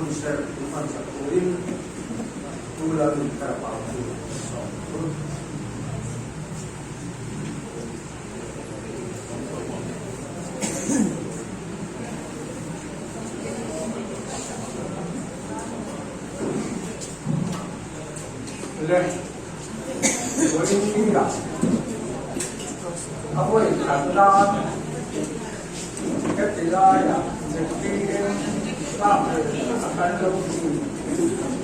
Hun serh min hmansak turin Pu Lalnunthara Pau chu sawm thut. Le, vawiin ni ah a vawi khat nan heti laiah ZPM nghakhlel a kan lo thin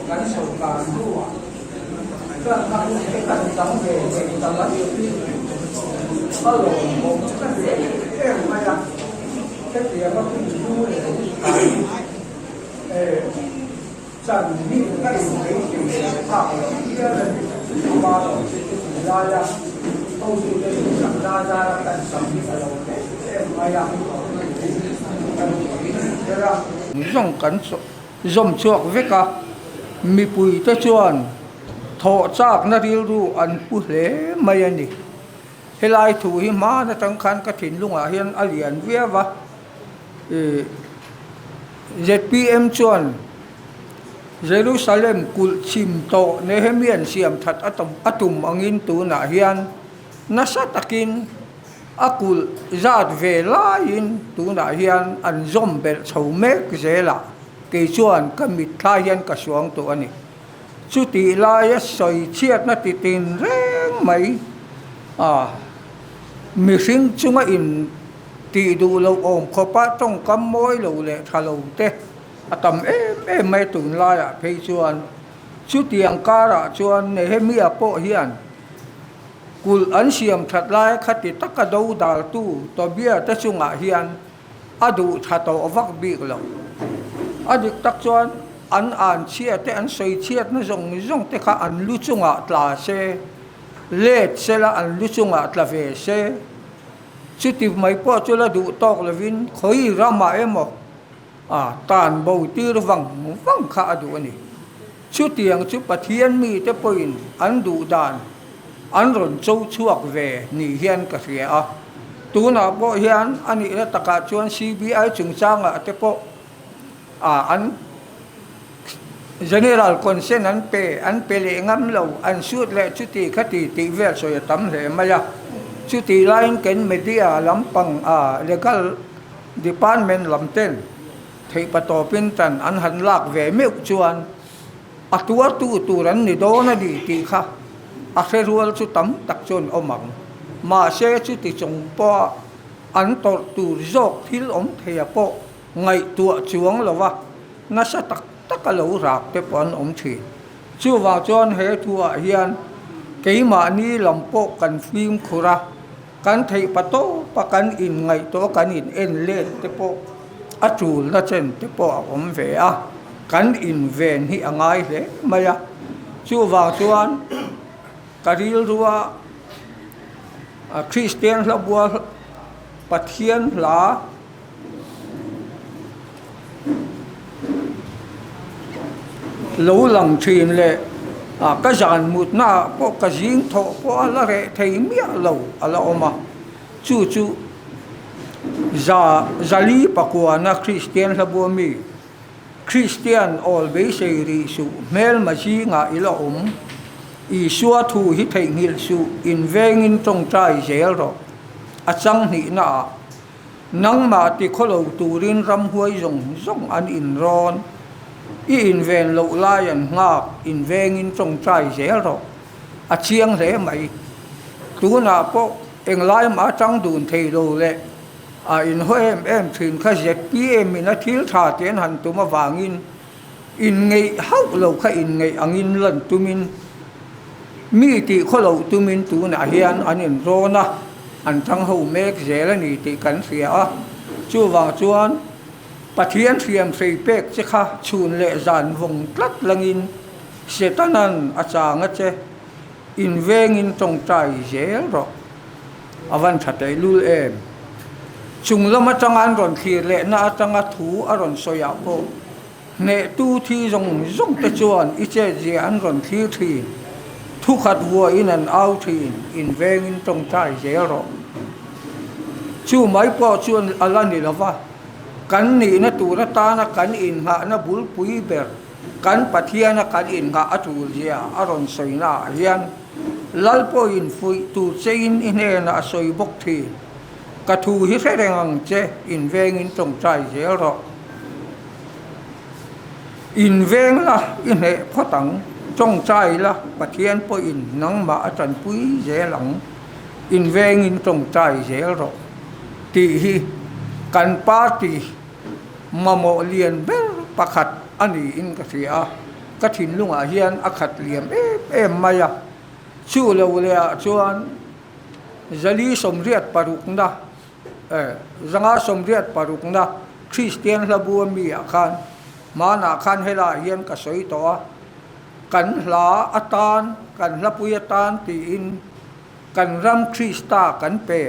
kan sawrkar hnuah tlanna hun te kan dang ve thei ta mai hi a lawmawm ka ti em em mai a, hetianga hun hlu leh hun tha hi Chan hi ka inthei thei ve phak lo hial a ni. Ama lo chu chuti laia hotute duhsak na zara kan sam hi ka lo hleh em mai a, kan ber a. Zawng kan zawm chhuak vek a, mipuite chuan thawh chakna rilru an pu hle mai a ni. Helai thu hi hman atang khan ka thinlungah hian a lian viau a, ih. Zpm chuan Jerusalem kulh chim tawh Nehemian siam that a tum angin tunah hian nasa takin a kulh zat ve laiin tunah hian an zawm belh chho mek zelah kei chuan ka mitthlai hian ka suang tawh a ni. Chutih laia sawi chhiatna ti tin reng mai a mihring chunga in Tih duh loh awm khawpa tawngkam mawi lo leh tha lo te a tam em em mai tunlaiah phei chuan chutiang karah chuan Nehemia pawh hian kulh an siam that lai khati taka do daltu Tobia te chungah hian a duh tha tawh vak bik lo. A dik tak chuan an an chhia te an sawi chhiatna zawng zawng te kha an lu chungah tla se, let sela an lu chungah tla ve se. Chuti mai pawh chu la duh tawk lovin khawi ramah emaw a tan bo tir vang vang kha a duh a ni. Chutiang chu Pathian mite pawhin an duh dan an rawn cho chhuak ve ni hian ka hria a. Tunah pawh hian a nihna takah chuan CBI chungchangah te pawh a an General consent an pe, an pe leh ngam lo, an sut leh chuti khati tih vel sawi a tam hle mai a. Chutih laiin kan media lampang a legal department lam ten theihpa tawpin tan an han lak ve meuh chuan a tuartu tur an ni dawn a ni tih kha a hre rual chu tam tak chuan awm ang. Mahse chuti chung pawha an tawrh tur zawk thil awm theia pawh Ngaihtuah chuang lova nasa tak taka lo rak te pawh an awm thin. Chuvang chuan he thuah hian keimahni lam pawh kan fimkhur a, kan theih pa tawpa kan inngaihtuah kan in en let te pawh a tulna chen te pawh a awm ve a, kan inven hi a ngai hle mai a. Chuvang chuan ka rilrua Kristian hla bual Pathian hla. Lo lang thin leh ah ka zan mutna ah pawh ka zing thawh pawh a la reh thei miah lo a la awm a, chu chu za zali pakuana Kristian hla bua mi Kristian awl beisei rih suh hmelma zingah i la awm, Isua thu hi theihnghilh suh invengin tawngtai zel rawh a chang hnihna ah. Nangmah ti khaw lo turin ramhuai zawng zawng an inrawn. I inven loh lai an nghak, invengin tawngtai zel rawh. A chiang hle mai. Tunah pawh englai mah atang dun thei lo leh a inhaw em em thin kha zpm in a thil tha te an han tum avangin inngeih hauh lo kha inngeih angin lan tumin mi tih khaw loh tumin tunah hian an inrawn a, an tang ho mek zel a ni tih kan hria a. Chuvang chuan Pathian hriam hrei pek che kha chhun leh zan vawng tlat langin Setanan a chang a che, invengin tawngtai zel rawh. A van tha tehlul em? Chung lam atanga an rawn thlir lehna atanga thu a rawn sawi ah pawh hnehtu thi zawng zawng te chuan i chetzia an rawn thlir thin. Thu khat vuahin an au thin, invengin tawngtai zel rawh. Chu mai pawh chuan a la ni lova. Kan nihna tur atana kan innghahna bulpui ber kan Pathiana kan innghah a tul zia a rawn sawina ah hian Lal pawhin fuih tur chein i hnenah a sawi bawk thin. Ka thu hi hre reng ang che, invengin tawngtai zel rawh. Inveng la i hneh phawt ang, tawngtai la Pathian pawhin nangmah a tanpui zel ang. Invengin tawngtai zel rawh tih hi kan party mamawh lian ber pakhat a niin ka hria a, ka thinlungah hian a khat liam em em mai a, chu lo leh ah chuan zali sawmriat parukna eh zanga sawmriat parukna Kristian hla bu ami ah khan hmanah khan helaiah hian ka sawi tawh a. Kan hla atan, kan hlapui atan tiin kan ram Krista kan pe,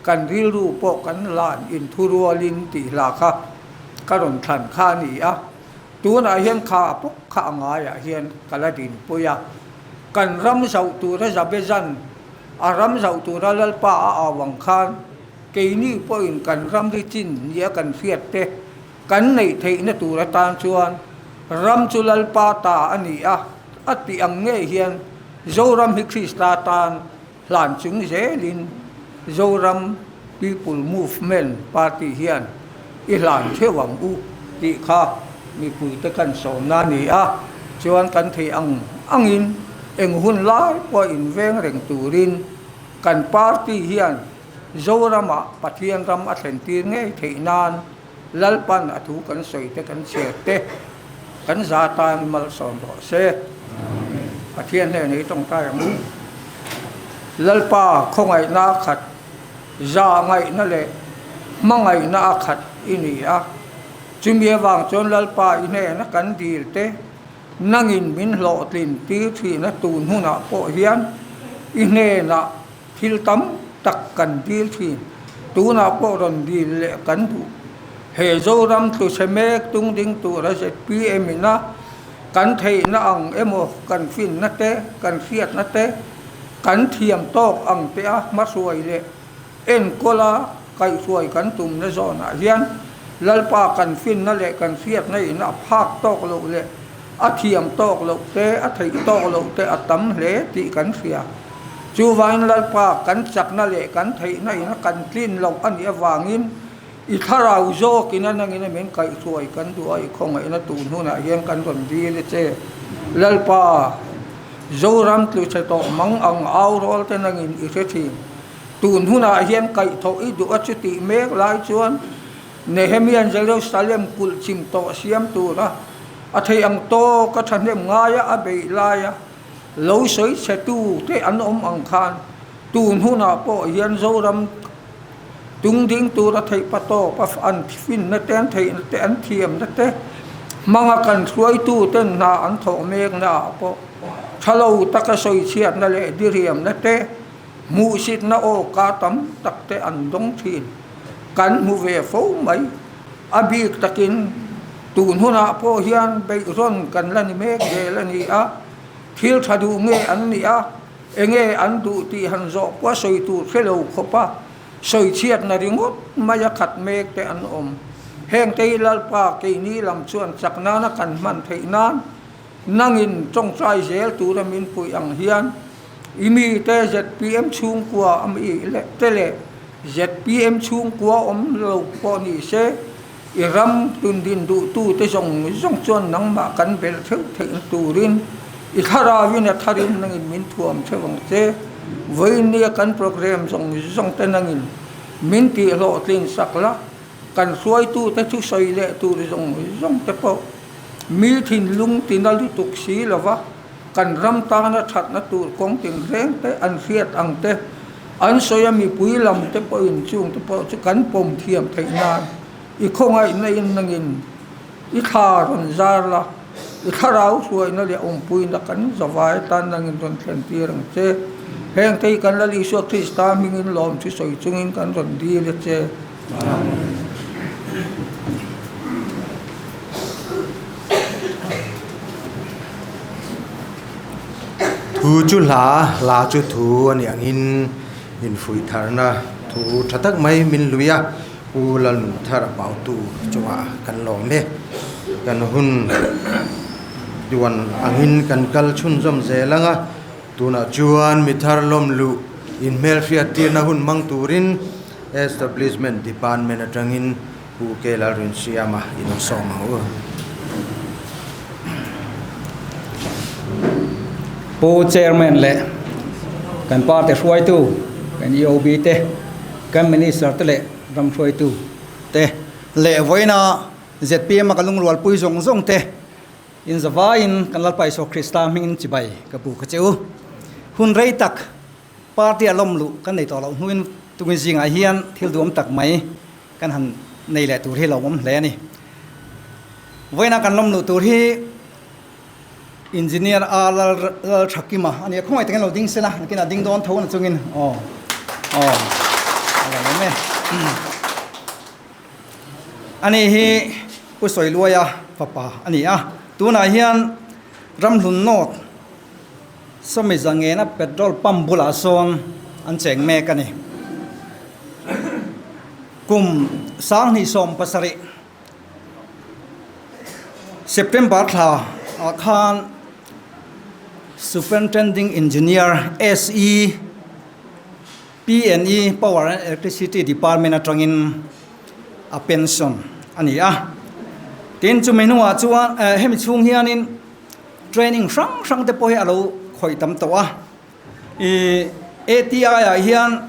kan rilru pawh kan lan inthurualin tih hla kha ka rawn thlan kha a ni a. Tunah hian kha pawk kha a ngaiah hian ka la dinpui a. Kan ram zauh tura Zabezan a ram zauh tura Lalpa a au ang khan keini pawhin kan ram ri chin nia kan hriat te Kan neih theihna tur atan chuan ram chu Lalpa ta a ni a, a tih ang ngei hian Zoram hi Krista tan hlan chung zelin Zoram People Movement Party hian i hlan theuh ang u tih kha mipuite kan sawmna a ni a, chuan kan theih ang angin eng hun lai pawh inveng reng turin kan party hian Zoramah Pathian ram a thlen tir ngei theih nan Lalpan a thu kan sawi te kan chhiar te kan za tan malsawm rawh se. Pathian hnenah i tawngtai ang u. Lalpa khawngaihna a khat, za ngaihna leh hmangaihna a khat i ni a. Chumi avang chuan Lalpa i hnena kan dil te nangin min hlawhtlin tir thihna tun hunah pawh hian i hnenah Thil tam tak kan dil thin. Tunah pawh rawn dil leh kan duh. He Zoram tluchhe mek tung ding tura zpm ina kan theihna ang emaw kan finna te, kan hriatna te, kan thiam tawk ang te a hmahruai leh enkawla kaihhruai kan tumna zawnah hian Lalpa kan finna leh kan hriatna ina a phak tawk loh leh a thiam tawk loh te, a theih tawk loh te a tam hle tih kan hria. Chuvangin Lalpa kan chakna leh kan theihna ina kan tlin loh a nih avangin i thlarau zawkin a nangin a min kaihhruai kan duh a, i khawngaihna tun hunah hian kan rawn dil e che. Lalpa, Zoram tluchhe tawh mang ang au rawl te nangin i hre thin. Tun hunah hian kaihthawh i duh a chutih mek lai chuan Nehemia'n Jerusalem kulh chim tawh siam tura a theih ang tawk a thahnem ngaia a beih laia lo sawi chhe tu te an awm ang khan tun hunah pawh hian Zoram tung ding tura theih pa tawp a an finna te an theihna te an thiamna te hmanga kan hruaitu ten hna an thawh mekna ah pawh tha lo taka sawi chhiatna leh diriamna te Hmuhsitna awka tam tak te an dawng thin. Kan hmu ve fo mai. A bik takin tun hunah pawh hian beihrawn kan la ni mek zel a ni a. Thil tha duh nge an nih a, enge an duh tih han zawh pawh a sawi tur hre lo khawp a, sawichhiatna ringawt mai a khat mek te an awm. Heng te hi Lalpa keini lam chuan chak nana kan hman theih nan nangin tawngtai zel tura min puih ang hian I mite zpm chhungkua a mi leh te leh zpm chhungkua awm lo pawh ni se, i ram tundin duhtute zawng zawng chuan nangmah kan belh theuh theihna turin i thlarauin a tharin nangin min thuam theuh ang che. Vawinia kan program zawng zawng te nangin min tihhlawhtlin sak la, kan hruaitute thusawi leh tur zawng zawng te pawh mi thinlung tina lutuk si lova, Kan ram tana thatna tur kawng tinreng te an hriat ang te, an sawi a mipui lam te pawhin chung te pawh chu kan pawm thiam theih nan i khawngaihna in nangin i thla rawn zar la, i thlarau hruaina leh awmpuina kan zavai atan nangin rawn thlen tir ang che. Heng te hi kan Lal Isua Krista hmingin lawm chu sawi chungin kan rawn dil a che. Amen. Thu chu hla, hla chu thu a nih angin infuih tharna thu tha tak mai min lui a. Pu Lalnunthar Pautu chungah kan lawm e. Kan hun duan angin kan kal chhunzawm zel ang a, tunah chuan mi thar lawm luh inhmelhriat tirna hun hmang turin Establishment Department atangin Pu K Lalrinsiama in awm sawm ang u. Pu Chairman leh kan party hruaitu kan EOB te, kan Minister te leh ram hruaitu te leh vawiina zpm a ka lungrualpui zawng zawng te in zavaiin kan Lalpa Isua Krista hmingin chibai ka bu kha che u. Hun rei tak party a lawm luh kan nei tawh loh hnuin tungin zingah hian thil duhawm tak mai kan han nei leh tur hi lo awm hle a ni. Vawiina kan lawm luh tur hi Engineer A Lal Lalthakima a ni a, khawngaih takin lo ding sela, nakinah ding dawn tho na chungin aw aw a lo awm e. Ani hi Pu Sawiluaia fapa a ni a, tunah hian Ramhlun North Sawmi Zangena petrol pump bulah sawn an cheng mek a ni. Kum 2017 September thla ah khan Superintending Engineer, SE, PNE, Power and Electricity Department atangin a pension a ni a. Tin, chumi hnuah chuan hemi chhung hianin training hrang hrang te pawh hi a lo khawih tam tawh a. Ih ATI ah hian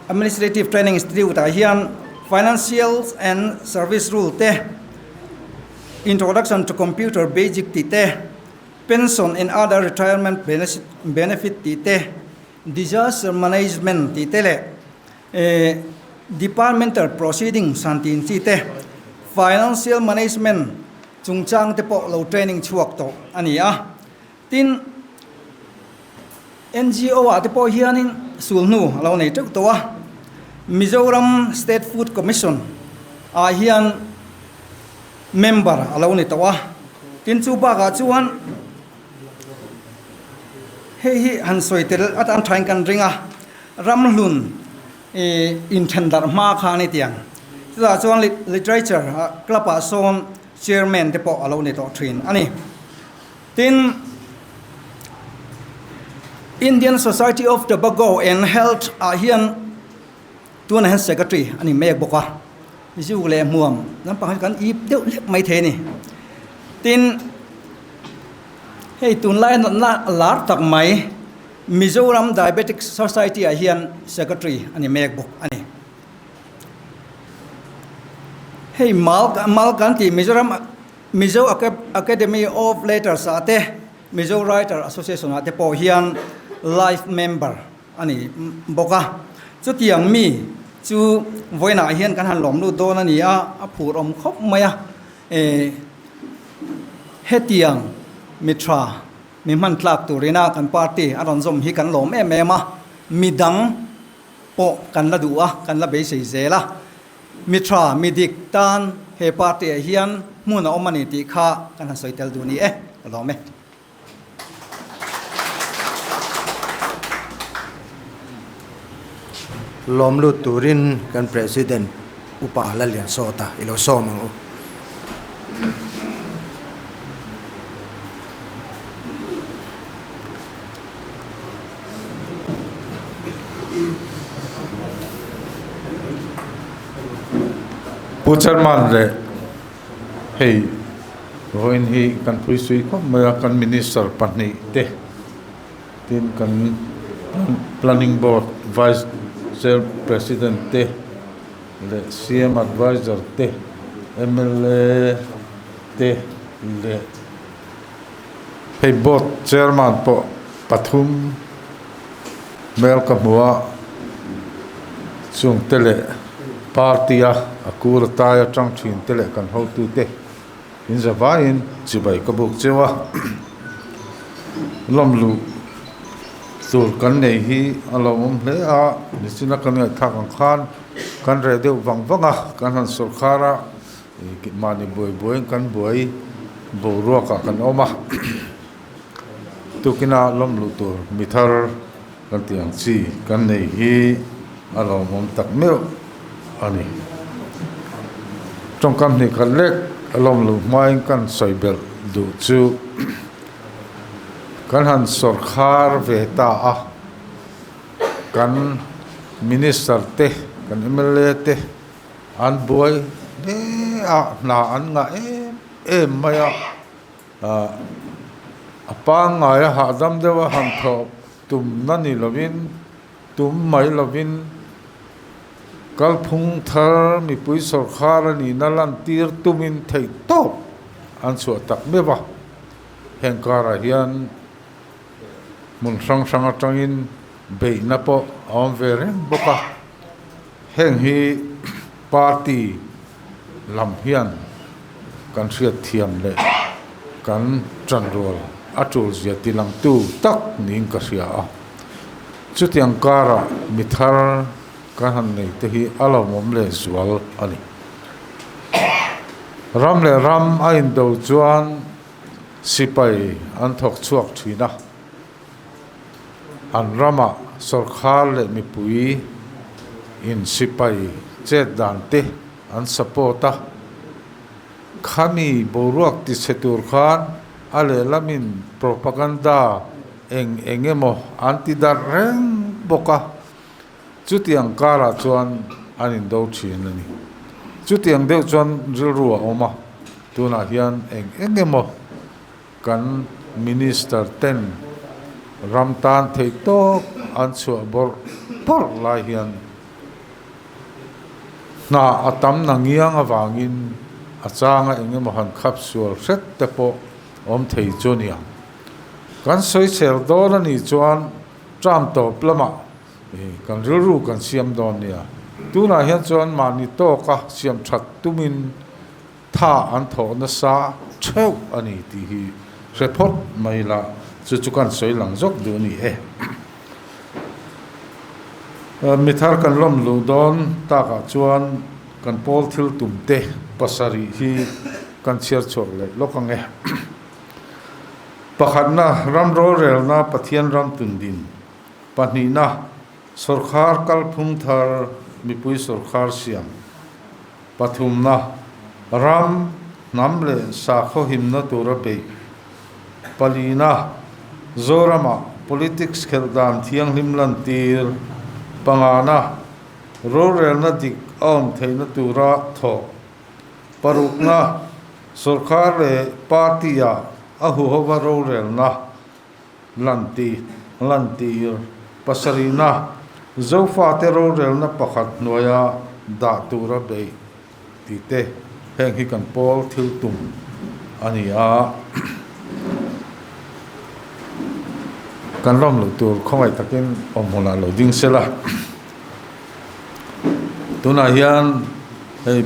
Administrative Training Institute ah hian Financial and Service Rule te, Introduction to Computer Basic tih te, Pension and Other Retirement Benefit tih te, Disaster Management tih te leh ih Departmental Proceedings han tih chi te, Financial Management chungchang te pawh lo training chhuak tawh a ni a. Tin, NGO ah te pawh hianin sulhnu a lo nei teuh tawh a, Mizoram State Food Commission ah hian member a lo ni tawh a. Tin, chu bakah chuan hei hi han sawi tel atan thain kan ring a, Ramhlun inthen darh hma kha a ni tiang. Chutah chuan Literature Club ah sawn Chairman te pawh a lo ni tawh thin a ni. Tin, Indian Society of Tobacco and Health ah hian tunah hian Secretary a ni mek bawk a, zu leh hmuam lampang hi kan ip deuh hlek mai thei a ni. Tin, hei tunlai natna lar tak mai Mizoram Diabetic Society ah hian Secretary a ni mek bawk a ni. Hei mal mal kan tih Mizoram Mizo Academy of Letters ah te, Mizo Writer Association ah te pawh hian life member a ni bawk a. Chutiang mi chu vawiinah hian kan han lawm lut dawn a ni a, a phur awm khawp mai a. Hetiang mi tha, mi hman tlak turina kan party a rawn zawm hi kan lawm em em a, midang pawh kan la duh a, kan la beisei zel a. Mi tha, mi dik tan he party ah hian hmun a awm a ni tih kha kan han sawi tel duh ni e, ka lawm e. Lawm lut turin kan President Upa Lalliansawta i lo sawm ang u. Pu Chairman leh hei vawiin hi kan phuisui khawp mai a, kan Minister pahnih te tin kan Planning Board Vice Chair President te leh CM Adviser te mla te leh Hei board chairman pawh pathum hmel ka hmu a, chungte leh party a a kur a tai atang thin te leh kan hotute in za vaiin chibai ka buk cheu a, lawm luh tur kan nei hi a lo awm hle a, nichina kan ngaihthlak ang khan kan reh deuh vang vang a, kan han sawrkhar a. Mahni buai buaiin kan buai boruakah kan awm a, tukina lawm luh tur mi thar kan tih ang chi kan nei hi a lawmawm tak meuh a ni. Tawngkam hnih khat lek a lawm luh hmain kan sawi belh duh chu kan han sawrkhar ve ta a, kan minister te, kan mla te an buai hle a, hna an ngah em em mai a, a pangngai a hahdam deuh a han thawh tumna ni lovin Tum mai lovin kalphung thar mipui sawrkhar a nihna lantir tumin theih tawp an chhuah tak meuh a. Heng karah hian hmun hrang hrang atangin beihna pawh a awm ve reng bawk a. Heng hi party lam hian kan hriatthiam leh kan tanrual a tul zia tilangtu tak niin ka hria a. Chutiang karah mi thar kan han nei te hi a lawmawm leh zual a ni. Ram leh ram a indo chuan sipai an thawk chhuak thin a, an ramah sawrkhar leh mipui in sipai chet dan te an support a, khami boruak tichhe tur khan a lehlamin propaganda eng eng emaw an ti darh reng bawk a, chutiang karah chuan an indo thin a ni. Chutiang deuh chuan rilru a awm a, tunah hian eng eng emaw kan minister ten ram tan theih tawp an chhuah bawrh bawrh lai hian hna a tam na ngiang avangin a changa eng emaw han khap sual hret te pawh awm thei chu a ni ang. Kan sawisel dawn a nih chuan term tawp lamah kan rilru kan siam dawn nia. Tunah hian chuan mahni tawka siam that tumin tha an thawh nasa theuh a ni tih hi hre phawt mai la, chu chu kan sawi lang zawk duh a ni e. Mi thar kan lawm luh dawn takah chuan kan pawl thil tum te pasarih hi kan chhiar chhuak leh lawk ang e. Pakhatna, ram rorelna Pathian ram tundin. Pahnihna, sawrkhar kalphung thar mipui sawrkhar siam. Pathumna, ram, hnam leh sakhaw himna tura beih. Palina, Zoramah politics khelh dan thianghlim lantir. Pangana, rorelna dik a awm theihna tura thawh. Parukna, Sorkar leh party-ah a huhova rorelna lanti lantir. Pasarihna, Zofate rorelna pakhat hnuaia dah tura beih tih te heng hi kan pawl thil tum a ni a. Kan ram loh tur khawngaih takin awm hmunah lo ding sela. Tunah hian hei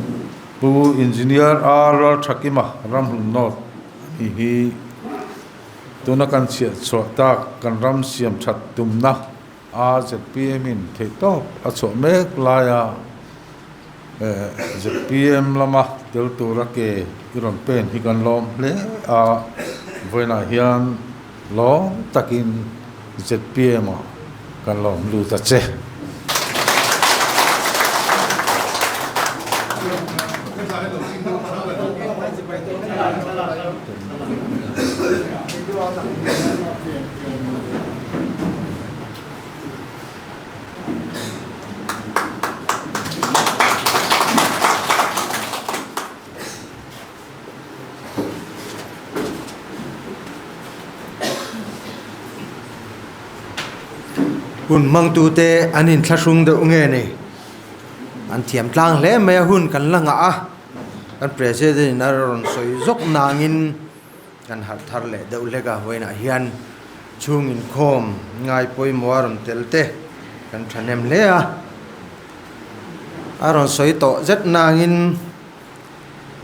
Pu Engineer R Ralthakima Ramhlun North a nih hi. Tuna kan chhiah chhuah tak kan ram siam that tumna a zpm in theihtawp a chhuah mek laia zpm lama tel tura ke i rawn pen hi kan lawm hle a, vawiinah hian lawm takin zpm ah kan lawm lut a che. Hun hmangtute an inthlahrung deuh nge ni? An thiam tlang hle mai a, hun kan la ngah a, kan President in a rawn sawi zawk nangin kan harh thar leh deuh hlek a, vawiinah hian chhung inkhawm ngai pawimawh a rawn tel te kan thahnem hle a, a rawn sawi tawh zet nangin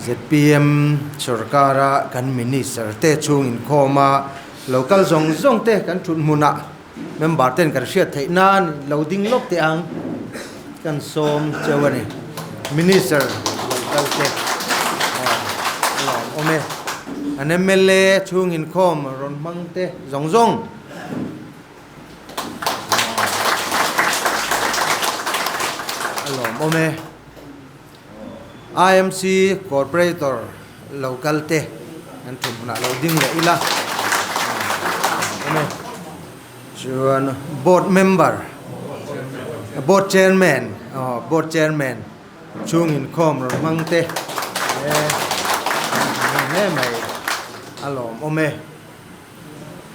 zpm sorkara kan minister te chhung inkhawm a local zawng zawng te kan thut hmunah member ten kan hriat theih nan lo ding lawk teh ang kan sawm cheu a ni minister local te lawm awm e an mla chhung inkhawm rawn hmang te zawng zawng a lawm awm e. IMC Corporator lo kal te an thum hunah lo ding leh ila. Chuan Board member, Board Chairman, aw Board Chairman chhung inkhawm rawn hmang te hle mai a lawmawm e.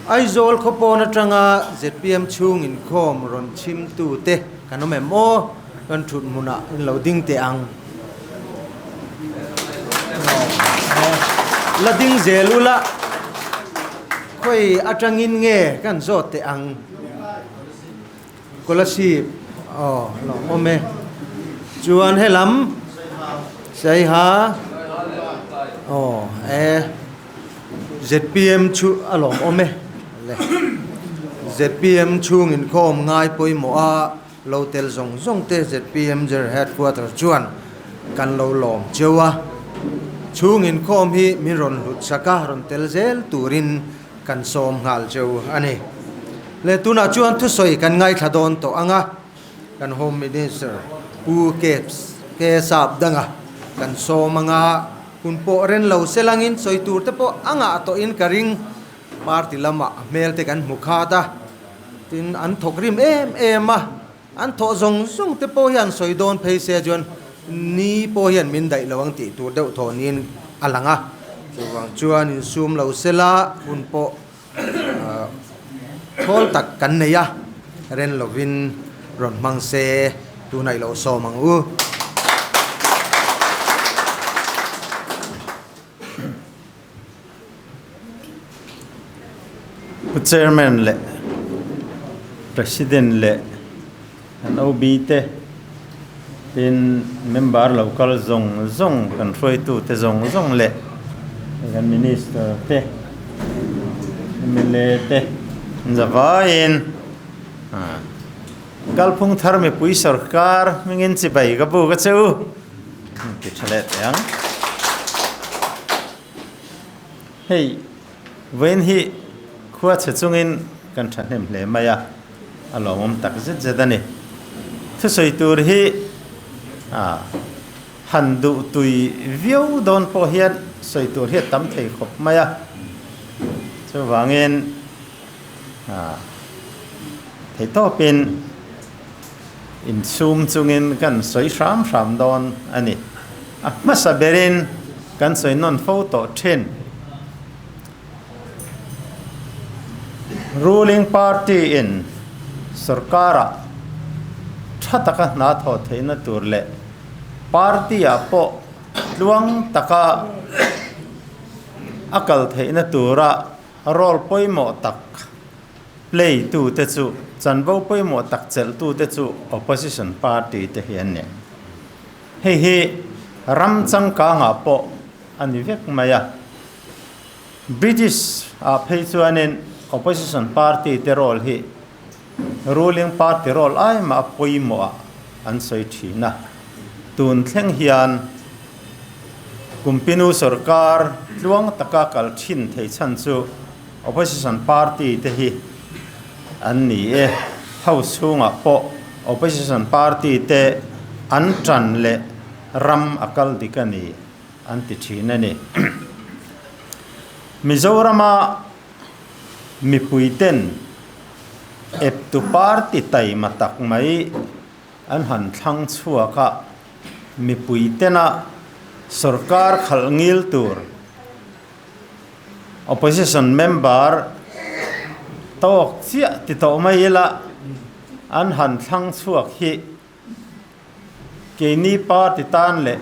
Aizawl khawpawn atanga zpm chhung inkhawm rawn chhimtu te kan awm em aw? Kan thut hmunah in lo ding teh ang. La ding zel ula khawi atangin nge kan zawt teh ang. Kolasib aw lawmawm e. Chuan helam Saiha aw e. Zpm chu a lawmawm e le. Zpm chhung inkhawm ngai pawimawh a lo tel zawng zawng te zpm General Headquarter chuan kan lo lawm cheu a. Chhung inkhawm hi min rawn hlut sak a, rawn tel zel turin kan sawm nghal cheu a ni. Le tunah chuan thusawi kan ngaithla dawn tawh ang a. Kan Home Minister Pu K Sapdanga kan sawm ang a. Hun pawh ren lo se langin sawi tur te pawh a ngah tawhin ka ring. Party lamah a hmel te kan hmu khat a, tin an thawk rim em em a, an thawh zawng zawng te pawh hian sawi dawn phei se chuan ni pawh hian min daih lo ang tih tur deuh thaw niin a lang a. Chuvang chuan insum lo se la hun pawh thawl tak kan nei a, ren lovin rawn hmang se tunah i lo sawm ang u. Pu Chairman leh President leh an OB te tin member lo kal zawng zawng kan hruaitu te zawng zawng leh kan minister te mla te an za vaiin kalphung thar mipui sorkar hmingin chibai ka bu ka che u ti tha leh teh ang hei vawiin hi khua chhe chungin kan thahnem hle mai a. A lawmawm tak zet zet a ni. Thusawi tur hi han duh tui viau dawn pawh hian sawi tur hi a tam thei khawp mai a. Chuvangin theihtawpin insum chungin kan sawi hram hram dawn a ni. A hmasa berin kan sawi nawn fo tawh thin. Ruling party in sorkar-ah tha taka hna thawh theihna tur leh party-ah pawh tluang taka a kal theihna tura role pawimawh tak play tute chu chanvo pawimawh tak chelh tute chu opposition party te hi an ni. Hei hi ram changkangah pawh a ni vek mai a. British ah phei chuanin opposition party te role hi ruling party role ai mah a pawimawh ah an sawi thin a. Tun thleng hian Kumpinu sorkar tluang taka kal thin thei chhan chu opposition party te hi an ni e. House chhungah pawh opposition party te an tan leh ram a kal dik a ni. an ti thin a ni. Mizorama mipuiten eptu party taima tak mai an han thlang chhuak a, mipuitena sorkar khalh ngil tur opposition member tawk chiah ti tawh mai ila an han thlang chhuak hi Keini party tan leh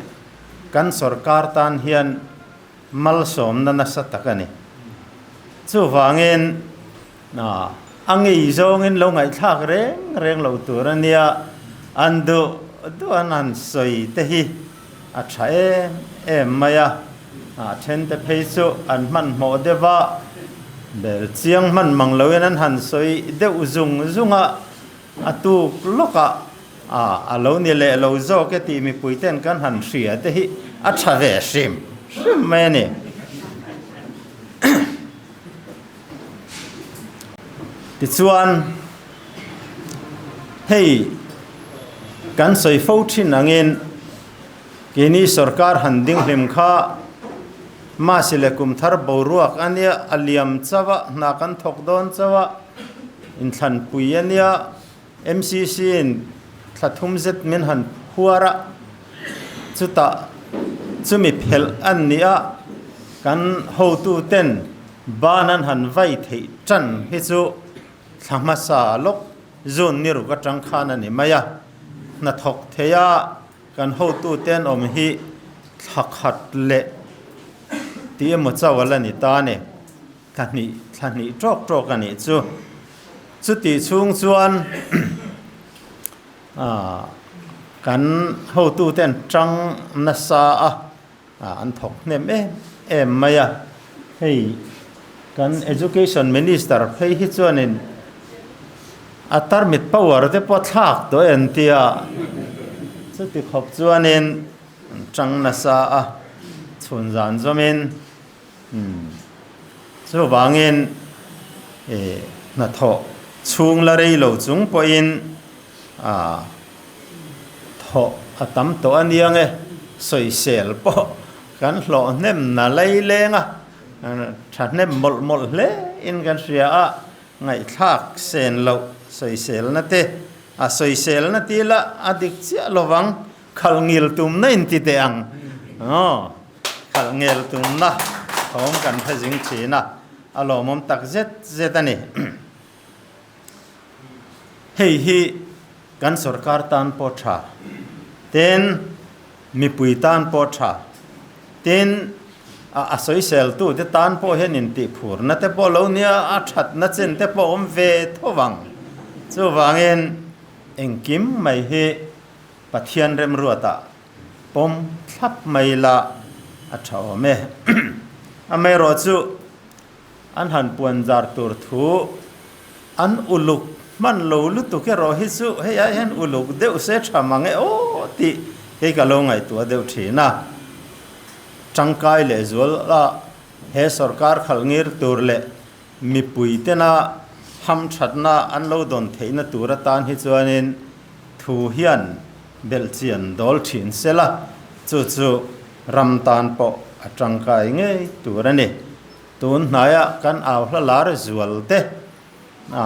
kan sorkar tan hian malsawmna nasa tak a ni. Chuvangin a ngei zawngin lo ngaihthlak reng reng lo tur a nia, an duh duh an han sawi te hi a tha em em mai a, a then te phei chu an hmanhmawh deuh a, bel chiang hman mang loin an han sawi deuh zung zung a. A tuk lawkah a a lo ni leh lo zawk e tih mipuiten kan han hria te hi a tha ve hrim hrim mai a ni. Tichuan hei kan sawi fo thin angin. Keini sorkar han ding hlim kha Masi leh kum thar boruak a nia, a liam chauh a, hna kan thawk dawn chauh a, inthlanpui a nia, MCC in thla thum zet min han phuar a, chutah chumi phelh an ni a, kan hotu ten ban an han vai theih tan hi chu thla hmasa lawk zun ni ruk atang khan a ni mai a, hnathawk thei a kan hotu ten awm hi thla khat leh tih emaw chauh a la ni ta a ni. Thla hnih thla hnih tawk tawk a nih chu. Chutih chhung chuan kan hotuten tang nasa a, an thawk hnem em em mai a. Hei kan Education Minister phei hi chuanin a tarmit power te pawh thlak tawh e an ti a. Chuti khawp chuanin an tang nasa a, chhun zan zawmin. Chuvangin hnathawh chhung la rei lo chung pawhin thawh a tam tawh a nia nge, sawisel pawh kan hlawh hnem na lei leng a, thahnem mawlh mawlh hle in kan hria a, ngaihthlak sen loh sawiselna te, a sawiselna ti la a dik chiah lovang, khalh ngil tumna in ti teh ang. Khalh ngel tumna thawm kan hre zing thin a, a lawmawm tak zet zet a ni. Hei hi kan sorkar tan pawh tha, tin mipui tan pawh tha, tin a sawiseltu te tan pawh hian intihphurna te pawh lo nia, a thatna chen te pawh awm ve tho vang. Chuvangin engkim mai hi Pathian remruatah Pawm thlap mai la a tha awm e. Amaherawh chu an han puan zar tur thu an uluk hman lo lutuk erawh hi chu hei ai hian uluk deuh se tha mang e aw tih hei ka lo ngaihtuah deuh thin a. Tangkai leh zual a he sorkar khalh ngir tur leh mipui tena hamthatna an lo dawn theihna tur atan hi chuanin Thu hian belhchian dawl thin se la, chu chu ram tan pawh a tangkai ngei tur a ni. Tun hnaia kan au hla lar zual te a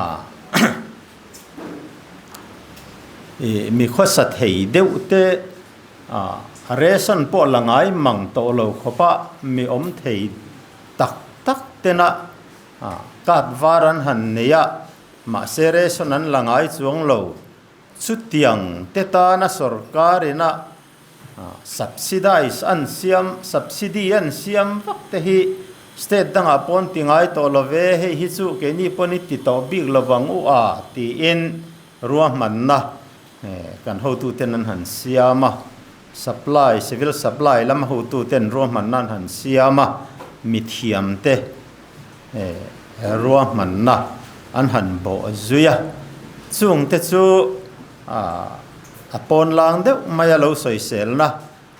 i mi khawsa thei deuh te a ration pawh la ngai mang tawh lo khawpa mi awm thei tak tak tena a card var an han nei a. Mahse ration an la ngai chuang lo. Chutiang te tana sorkar ina subsidize an siam, subsidy an siam vak te hi state dangah pawn ti ngai tawh lo ve, hei hi chu keini pawn i ti tawh bik lo vang u a tiin ruahmanna kan hotuten an han siam a. Supply, civil supply lam hotuten ruahmanna an han siam a, mithiam te ruahmanna an han bawh zui a, chungte chu a pawn lang deuh mai a lo sawiselna,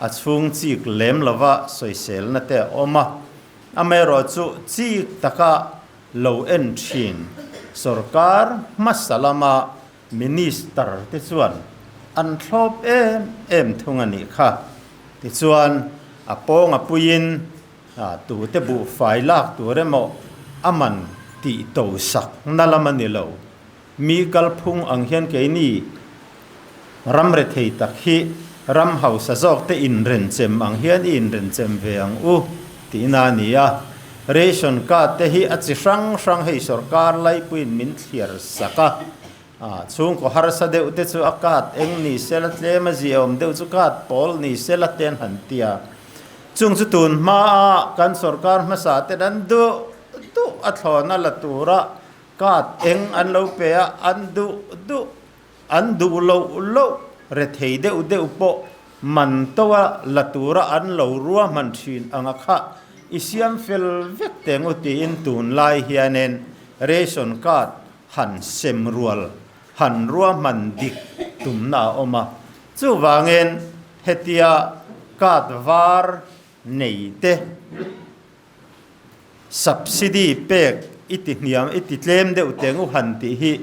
a chhung chik lem lova sawiselna te a awm a, amaherawh chu chik taka lo en thin sorkar hmasa lama minister te chuan an thlawp em em thung a nih kha. Tichuan a pawng a puiin A tute buhfai lak tur emaw a man tih to sak na lam a ni lo. Mi kalphung ang hian keini ram rethei tak hi ram hausa zawk te inrenchem ang hian i inrenchem ve ang u tihna a ni a. Ration card te hi a chi hrang hrang hei sorkar laipuiin min thliar sak a. Chhungkaw harsa deuh te chu a card eng ni sela tlem a ziahawm deuh chu card pawl ni sela te an han ti a. Chung chu tun hmaa kan sorkar hmasa ten an duh duh a thlawna la tura card eng an lo pe a, an duh duh an duh loh loh rethei deuh deuh pawh man toa la tura an lo ruahman thin anga kha i siam fel vek teng u tiin tunlai hianin ration card han sem rual, han ruahman dik tumna a awm a. Chuvangin hetia card var nei te subsidy pek i ti hniam, i ti tlem deuh teng u han tih hi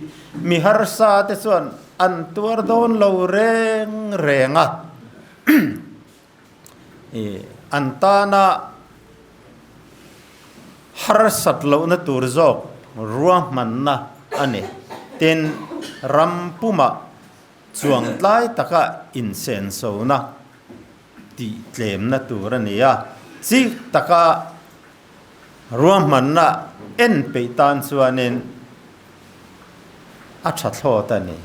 mi harsa te chuan an tuar dawn lo reng reng a. An tana harsat lohna tur zawk ruahmanna a ni. Tin, ram pumah chuang tlai taka insensona tih tlemna tur a ni a, chik taka ruahmanna en peih tan chuanin a tha thlawt a ni.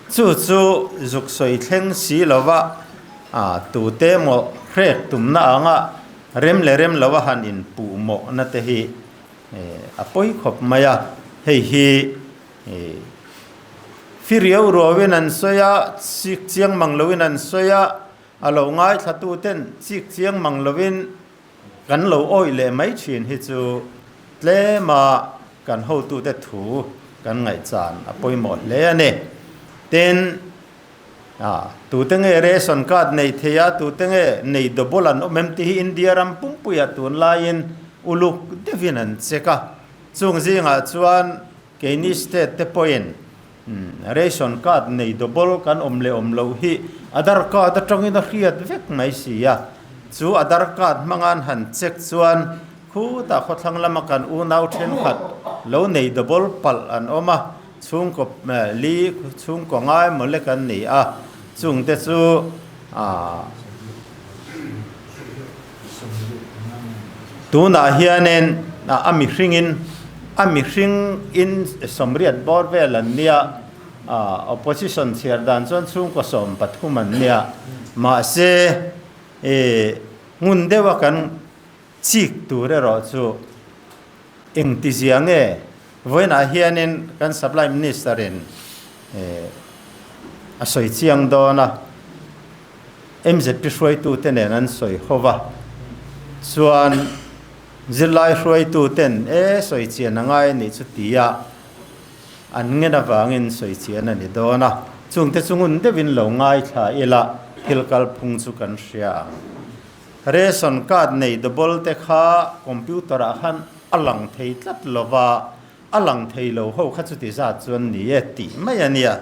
Chu chu zuk sawi thleng si lova tute emaw hrek tumna anga rem leh rem lova han inpuh mawhna te hi a pawi khawp mai a, hei hi Firiau ruauin an sawi a, chik chiang mang loin an sawi a, a lo ngaithlatuten chik chiang mang loin kan lo awih leh mai thin hi chu tlema kan hotute thu kan ngaihchan a pawimawh hle a ni. Tin, tute nge ration card nei thei a, tute nge nei double an awm em tih hi India ram pumpuiah tunlaiin uluk deuhin an check a, chung zingah chuan Keini state te pawhin ration card nei double kan awm leh awm loh hi Aadhar card atangin a hriat vek mai si a, chu Aadhar card hmanga'n han check chuan khutah khawthlang lama kan unau thenkhat lo nei double palh an awm a, chhungkaw li chhungkaw ngai maw lek an ni a, chungte chu Tunah hianin a mihringin a mihring in sawmriat bawr vel an nia, opposition chhiar dan chuan chhungkaw 13 an nia. Mahse ngun deuha kan chik tur erawh chu engtizia nge vawiinah hianin kan supply minister in a sawi chiang dawn a. MZP hruaitute nen an sawi ho va, chuan zirlai hruaituten e sawi chian a ngai a nih chu tia an ngen avangin sawi chian a ni dawn a, chungte chu ngun deuhin lo ngaithla ila thil kalphung chu kan hria ang. Ration card nei double te kha computer ah khan a lang thei tlat lova, A lang thei lo ho kha chuti zat chuan ni e tih mai a nia,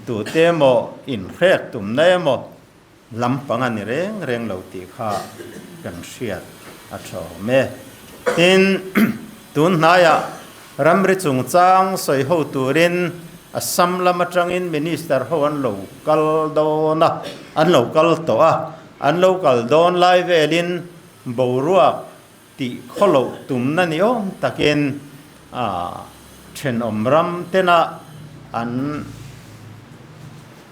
tute emaw inhrek tumna emaw lampang a ni reng reng lo tih kha kan hriat a tha awm e. Tin, tun hnaiah ramri chungchang sawi ho turin Assam lam atangin Minister ho an lo kal dawn a, an lo kal tawh a, an lo kal dawn lai velin boruak Tih khawloh tumna ni awm takin thenawm ram tena an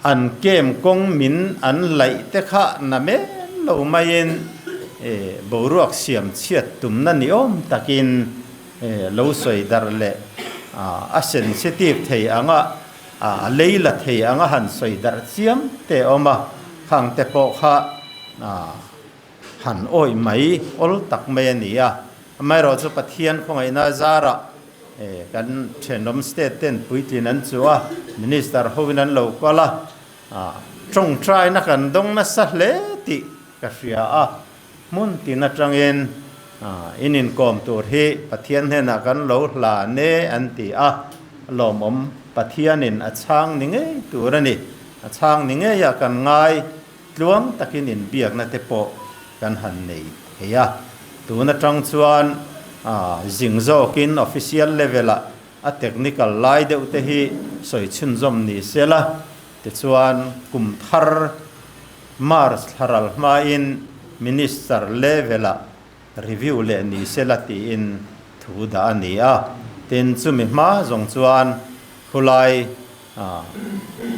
an kem kawng min an laih te kha na men lo maiin boruak siam chhiat tumna ni awm takin lo sawi darh leh a sensitive thei anga a lei la thei anga han sawi darh chiam te a awm a, khang te pawh kha Han awih mai awl tak mai a ni a, amaherawhchu Pathian khawngaihna zarah kan thenawm state ten puitlin an chu a, minister hoin an lo kal a, tawngtaina kan dawng nasa hle tih ka hria a, hmun tin atangin in inkawm tur hi Pathian hnenah kan lo hlan e an ti a, lawmawm Pathianin a chhang ni ngei tur a ni, a chhang ni ngeiah kan ngai. Tluang takin inbiakna te pawh kan han nei thei a, tun atang chuan zing zawkin official level ah a technical lai deuh te hi sawi chhunzawm ni se la, tichuan kum thar March thlaral hmain Minister level ah review leh ni se la tiin thu dah a ni a, tin chumi hma zawng chuan khulai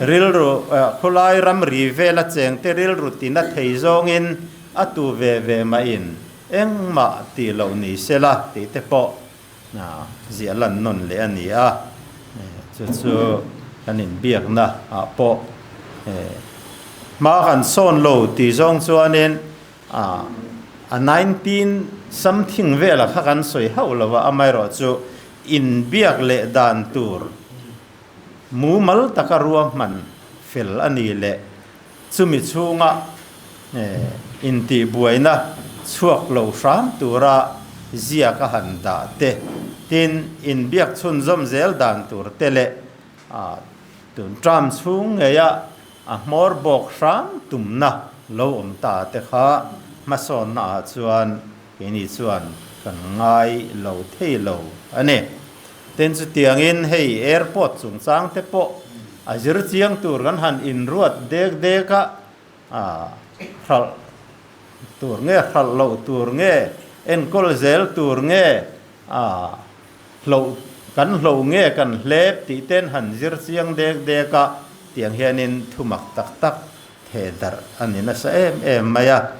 Rilru, khawlai ramri vela chengte rilru tina thei zawngin a tu ve ve mahin engmah tih loh ni sela tih te pawh ziah lan nawn leh a ni a. Chu chu kan inbiakna ah pawh hma kan sawn lo tih zawng chuanin a 19 something vela kha kan sawi hauh lo a, amaherawhchu inbiak leh dan tur Mumal taka ruahman fel a ni leh chumi chhunga intihbuaina chhuak lo hram tura ziak a han dah te, tin inbiak chhunzawm zel dan tur te leh tun term chhung ngeia a hmawr bawk hram tumna lo awm ta te kha. Hmasawnna ah chuan keini chuan kan ngai lo thei lo a ni. Tin chutiangin hei airport chungchang te pawh a zir chiang tur kan han inruat dek dek a, hralh tur nge hralh loh tur nge enkawl zel tur nge hloh kan hloh nge kan hlep tih ten han zir chiang dek dek a, tiang hianin thumak tak tak Theh darh a ni nasa em em mai a,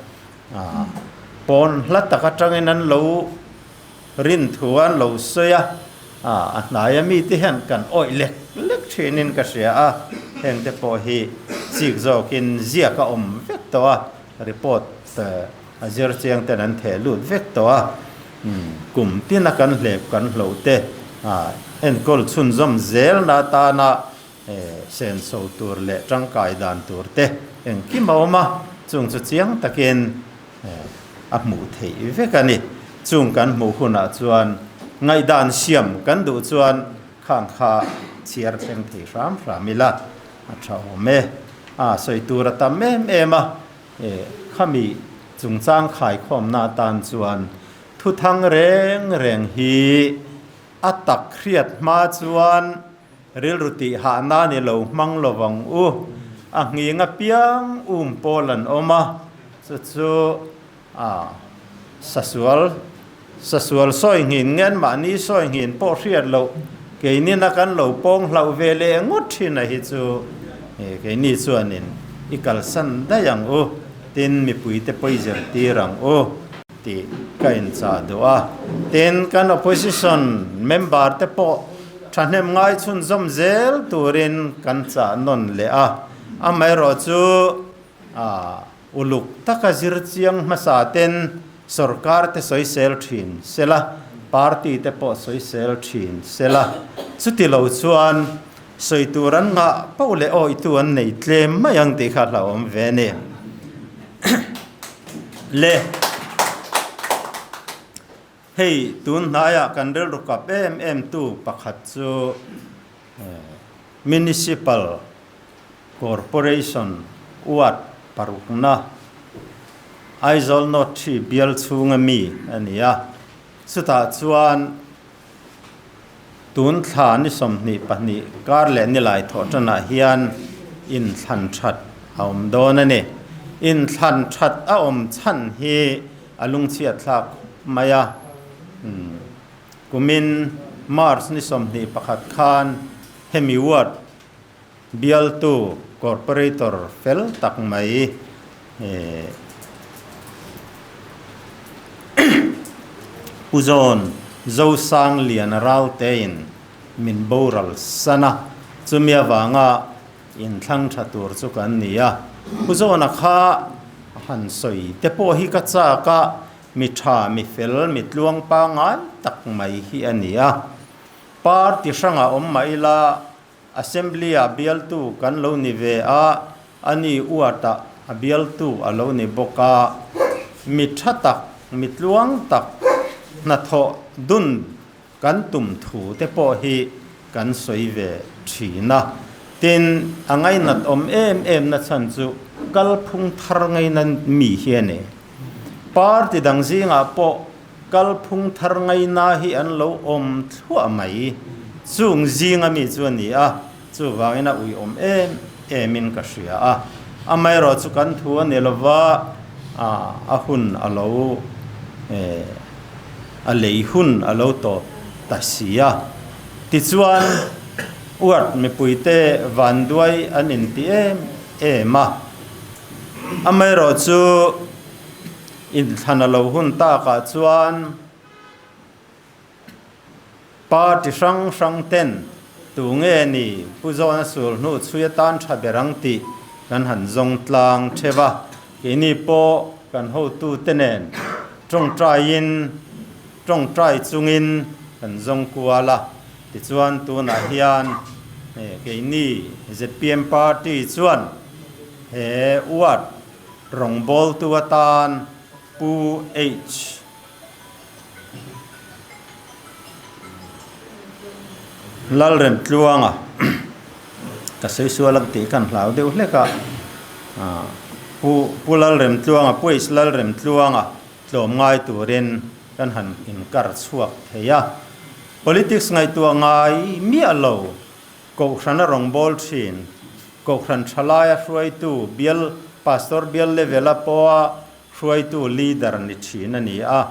pawn hla tak atangin an lo rin thu a, an lo sawi a, a hnaia mite hian kan awih lek lek thinin ka hria a, hengte pawh hi chik zawkin ziak a awm vek tawh a, report a zir chiang ten an theh lut vek tawh a, kum tina kan hlep kan hloh te enkawl chhunzawm zelna atana Senso tur leh tangkai dan tur te engkim a awm a, chung chu chiang takin a hmuh theih vek a ni. Chung kan hmuh hunah chuan ngaihdan siam kan duh chuan khang kha chhiar thleng thei hram hram ila a tha awm e. A sawi tur a tam em em a, khami chungchang khaikhawmna atan chuan thuthang reng reng hi a tak hriat hma chuan Rilru tih hahna ni lo hmang lo vang u. A nghing apiang um pawl an awm a, chu chu a sasual sasual sawi nghin nge an mahni sawi nghin pawh hriat loh keinin a kan lo pawng hlauh ve leh ngawt thin a hi chu keini chuanin i kalsan daih ang u, tin mipuite pawi zirtir ang u. Tih ka inchah duh a. Tin, kan opposition member te pawh thahnem ngai chhunzawm zel turin kan chah nawn leh a. Amaherawhchu uluk taka zir chiang hmasa ten sorkar te sawisel thin sela, party te pawh sawisel thin sela, chuti lo chuan sawi tur an nghah poh leh awitu an nei tlem mai ang tih kha hlauhawm ve a ni. Le. Hei tun hnaiah kan rilru kap em em tu pakhat chu Municipal Corporation Ward parukna Aizawl North 3 bial chhunga mi a ni a, chutah chuan Tun thla ni 22 kar leh nilai thawh tanah hian inthlan that a awm dawn a ni. Inthlan that a awm chhan hi a lungchhiat thlak mai a. Kumin March ni 21 khan hemi ward bialtu corporator fel tak mai Pu Zawn Zosanglian Raltein min boral san a, chumi avanga inthlang tha tur chu kan ni a. Pu Zawna kha han sawi te pawh hi ka chak a, mi tha, mi fel, mi tluang pangngai tak mai hi a ni a. Party hrangah awm mah ila Assembly-ah bialtu kan lo ni ve a, a ni uatah a bialtu a lo ni bawk a. Mi tha tak, mi tluang tak hnathawh dun kan tum thu te pawh hi kan sawi ve thin a. Tin, a ngainat awm em em na chhan chu kalphung thar ngaina mi hi a ni. Party dang zingah pawh Kalphung thar ngaina hi an lo awm thluah mai. Chung zinga mi chu a ni a, chuvangin a uiawm em emin ka hria a. Amaherawh chu kan thu a ni lova, a hun a lo a lei hun a lo tawp ta si a. Tichuan, Uart mipuite vanduai an inti em em a. Amaherawh chu. Inthlan a lo hun takah chuan party hrang hrang ten tu nge ni Pu Zawna sul hnu chhui atan tha ber ang tih kan han zawng tlang theuh a, keini pawh kan hotu te nen tawngtaiin tawngtai chungin kan zawng kual a, tichuan tunah hian keini zpm party chuan he ward Rawngbawltu atan Pu H. Lalremtluanga ka sawi sual ang tih kan hlau deuh hlek a. Pu Pu Lalremtluanga, Pu H Lalremtluanga tlawm ngai turin kan han inkar chhuak thei a. Politics ngaihtuah ngai miah lo Kohhrana rawngbâwl ṭhin, Kohhran ṭhalaia hruaitu, bial Pastor bial level-a pawha hruaitu leader ni ṭhin a ni a.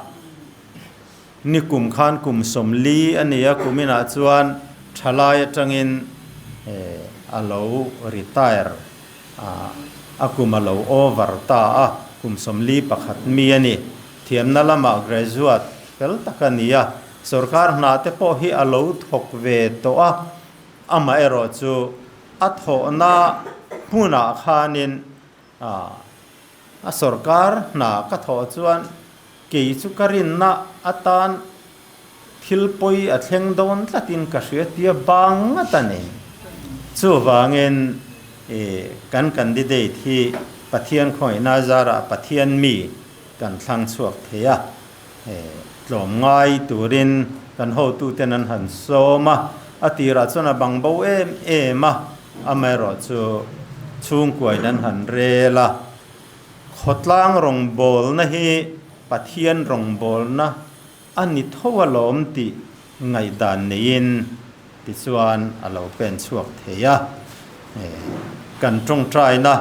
Ni kum khan kum 40 a ni a, kuminah chuan ṭhalai aṭangin a lo retire a, a kum a lo over ta a, kum 41 mi a ni. Thiamna lamah graduate fel tak a ni a, Sorkar hna te pawh hi a lo thawk ve tawh a, amaherawh chu a thawhna hmunah khanin a sorkar hna ka thawh chuan kei chu ka rinna atan thil pawi a thleng dawn tlatin ka hria tia bang ngat a ni. Chuvangin kan candidate hi Pathian khawngaihna zarah Pathian mi kan thlang chhuak thei a. Tlawmngai turin kan hotuten an han sawm a, a tirah chuan a bang bo em em a, amaherawh chu chhungkuain an han rel a. Khawtlang rawngbawlna hi Pathian rawngbawlna a ni tho alawm tih ngaihdan neiin tichuan a lo pen chhuak thei a. Kan tawngtaina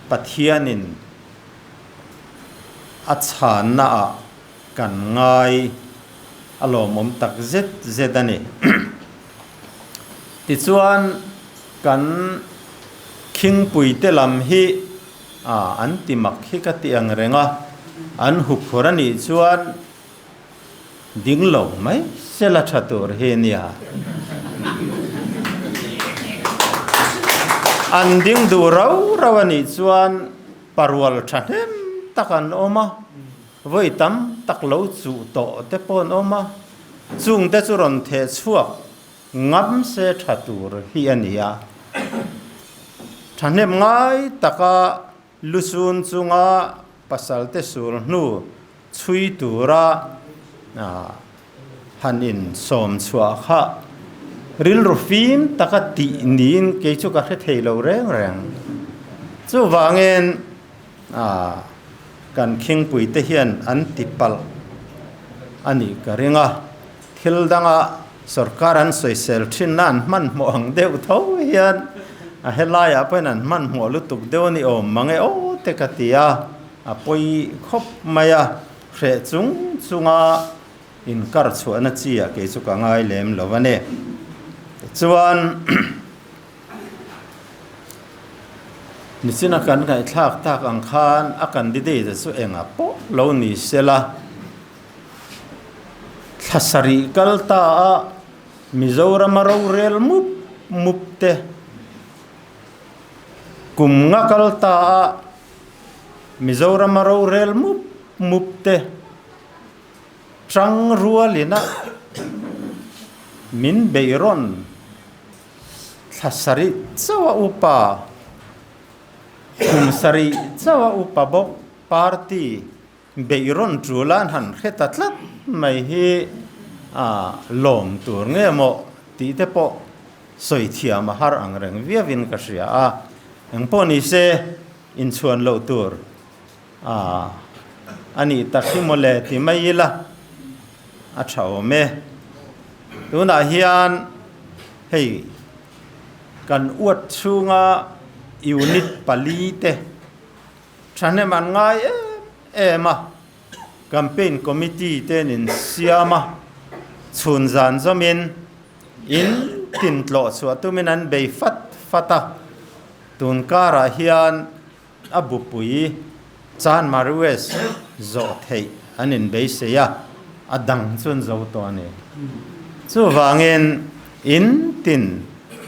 Pathianin A chhanna ah kan ngai a lawmawm tak zet zet a ni. Tichuan kan khingpui te lam hi an ti mak hi ka ti ang reng a, an huphur a nih chuan ding lo mai sela tha tur hi a nia. An ding duh rau rau a nih chuan Parual thahnem tak an awm a, vawi tam tak lo chuh tawh te pawh an awm a, chung te chu rawn theh chhuak ngam se tha tur hi a ni a. Thahnem ngai taka lusun chunga pasal te sul hnu chhui tura han in sawm chhuah kha rilru fim taka tih niin kei chu ka hre thei lo reng reng. Chuvangin kan khingpui te hian an ti palh a nih ka ring a, thil danga sorkar an sawisel thinna an hmanhmawh ang deuh tho hian a helaiah pawhin an hmanhmawh lutuk deuh a ni awm mang e aw te ka ti a, a pawi khawp mai a. Hreh chung chunga inkar chhuahna chi ah kei chu ka ngai lem lo a ni. Tichuan nichina kan ngaihthlak tak ang khan a candidate chu engah pawh lo ni sela, thla sarih kal ta a Mizorama rorel mup mup te, kum nga kal ta a Mizorama rorel mup mup te tang rualina min beihrawn thla sarih chauh a upa, kum sarih chauh a upa bawk party beihrawn tul an han hre ta tlat mai hi a lawm tur nge maw tih te pawh sawi thiam a har ang reng viauin ka hria a, engpawh ni se inchhuan loh tur a a nih tak hi mawle ti mai ila a tha awm e. Tunah hian hei kan uat chhunga unit pali te thahnem an ngai em em a, campaign committee te an insiam a, chhun zan zawmin in tin tlawh chhuah tumin an bei fat fat a. Tun karah hian a bupui Chan Mariwes zawh theih an inbeisei a, a dang chu an zo tawh a ni. Chuvangin in tin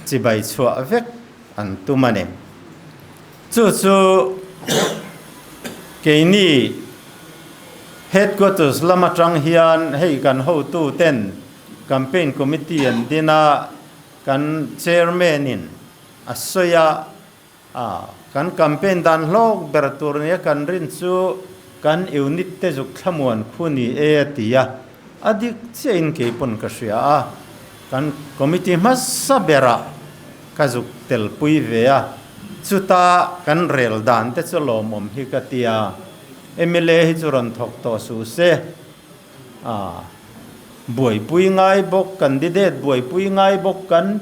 chibai chhuah vek an tum a ni. Chu chu keini Headquarters lam atang hian hei kan hotuten Campaign Committee an din a, kan Chairman-in A sawi a, a kan campaign dan hlawk ber tur nia kan rin chu kan unit te zuk thlamuan khu ni e a ti a, a dik chiahin kei pawn ka hria a, kan committee hmasa berah ka zuk telpui ve a, Chuta kan rel dan te chu lawmawm hi ka ti a, mla hi chu rawn thawk tawh suh se. A buaipui ngai bawk, candidate buaipui ngai bawk kan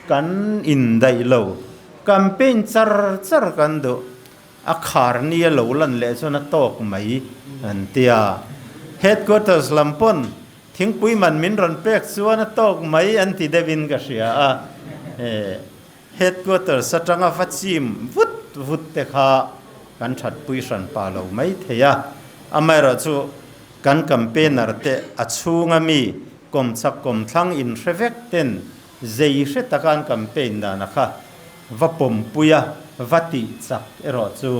kan indaih lo. Campaign char char kan duh. A khar ni a lo lan leh chuan a tawk mai an ti a. Headquarters lam pawn thingpui man min rawn pek chuan a tawk mai an ti deuhin ka hria a. Headquarters atanga va chim vut vut te kha kan thatpui hran pa lo mai thei a. Amaherawhchu kan campaigner te a chhunga mi kawmchak kawmthlang inhre vek ten zei hre taka an campaign dana kha va pawmpui a, va tih chak erawh chu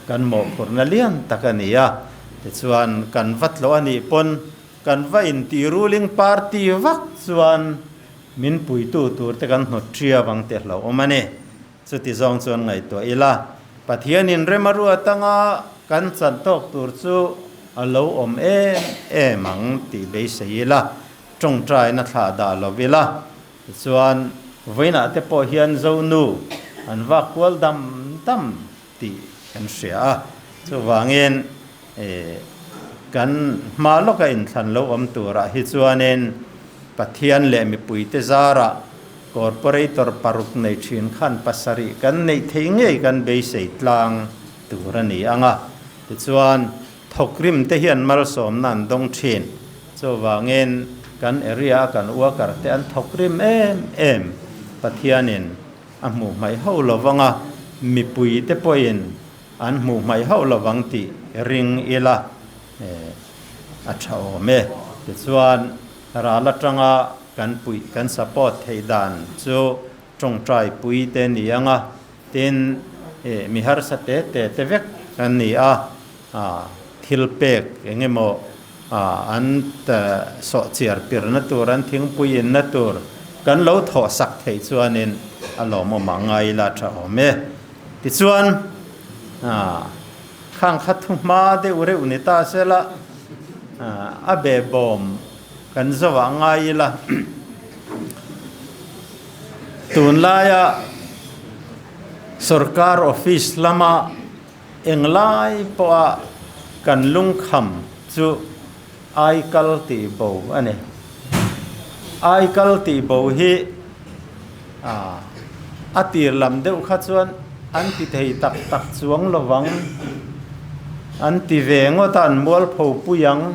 kan mawhphurhna lian tak a ni a. Tichuan kan va tlawh a nih pawn kan va inti ruling party vak chuan min puitu tur te kan hnawt ṭia vang te hlauhawm a ni. Chuti zawng chuan ngaihtuah ila, Pathianin rem a ruat anga kan chan tawk tur chu a lo awm em em ang tih beisei ila, tawngtaina thlah dah lo ila. Tichuan, vawiinah te pawh hian Zonu an vak kual dam dam tih kan hria a. Chuvangin, kan hma lawka inthlan lo awm turah hi chuanin Pathian leh mipuite zarah Corporator paruk nei thin khan pasarih kan neih theih ngei kan beisei tlang tur a ni ang a. Tichuan, thawkrim te hian malsawmna an dawng thin. Chuvangin, kan area a kan worker te an thawkrim em em. Pathianin a hmuh hmaih ho lovang a, mipui te pawhin an hmuh hmaih hauh lovang tih ring ila a tha awm e. Tichuan, ral atanga kan puih, kan support theih dan chu tawngtai pui te ni ang a, tin mi harsa te te te vek kan ni a, thil pek eng emaw an sawh chiar pirna tur, an thingpui inna tur kan lo thawh sak theih chuanin a lawmawm ang a ila tha awm e. Tichuan khang kha thu hma deuh reuh ni ta sela a behbawm Kan zauh ngai ila, tunlaia sorkar office lama englai pawha kan lungkham chu aikal tih bo a ni. Aikal tih bo hi a tir lam deuh kha chuan an ti thei tak tak chuang lovang, an ti ve ngawt a, an mualpho pui ang.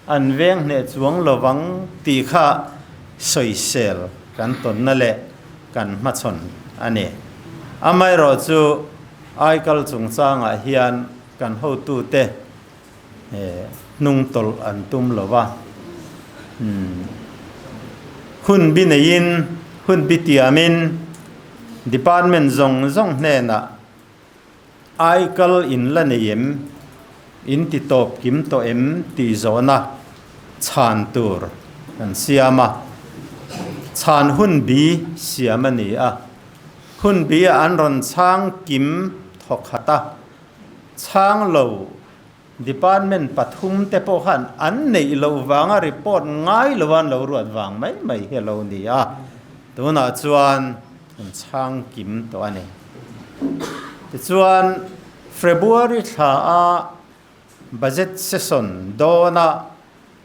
An veng hneh chuang lovang tih kha sawisel kan tawnna leh kan hmachhawn a ni. Amaherawhchu aikal chungchangah hian kan hotute hnung tawlh an tum lo va. Hun bi neiin, hun bi tiamin department zawng zawng hnenah Aikal in la nei em? In ti tawp kim tawh em? tih zawhna chhan tur kan siam a. Chhan hun bi siam a ni a. Hun bi ah an rawn chhang kim thawkhat a. Chhang lo department pathum te pawh khan an neih loh vanga report ngai lo an lo ruat vang mai mai hi a lo ni a. Tunah chuan an chhang kim tawh a ni. Tichuan, February thla a Budget Session dawna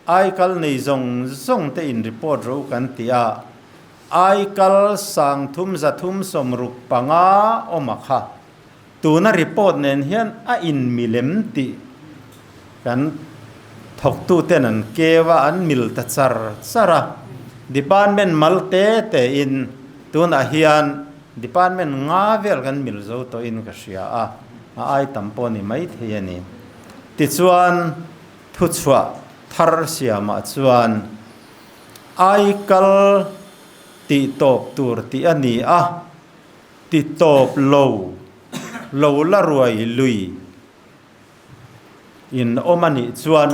aikal nei zawng zawng te in report ro kan ti a, aikal sangthum zathum sawmruk panga awm a kha. Tuna report nen hian a inmilem tih kan thawktuten an keu a, an mil ta char char a. Department mal te tein tunah hian department nga vel kan mil zo tawhin ka hria a, a ai tam pawh ni maithei a ni. Tichuan, thuchhuah thar siamah chuan aikal tihtawp tur tih a ni a. Ti tawp lo, lo la ruai lui in awm a nih chuan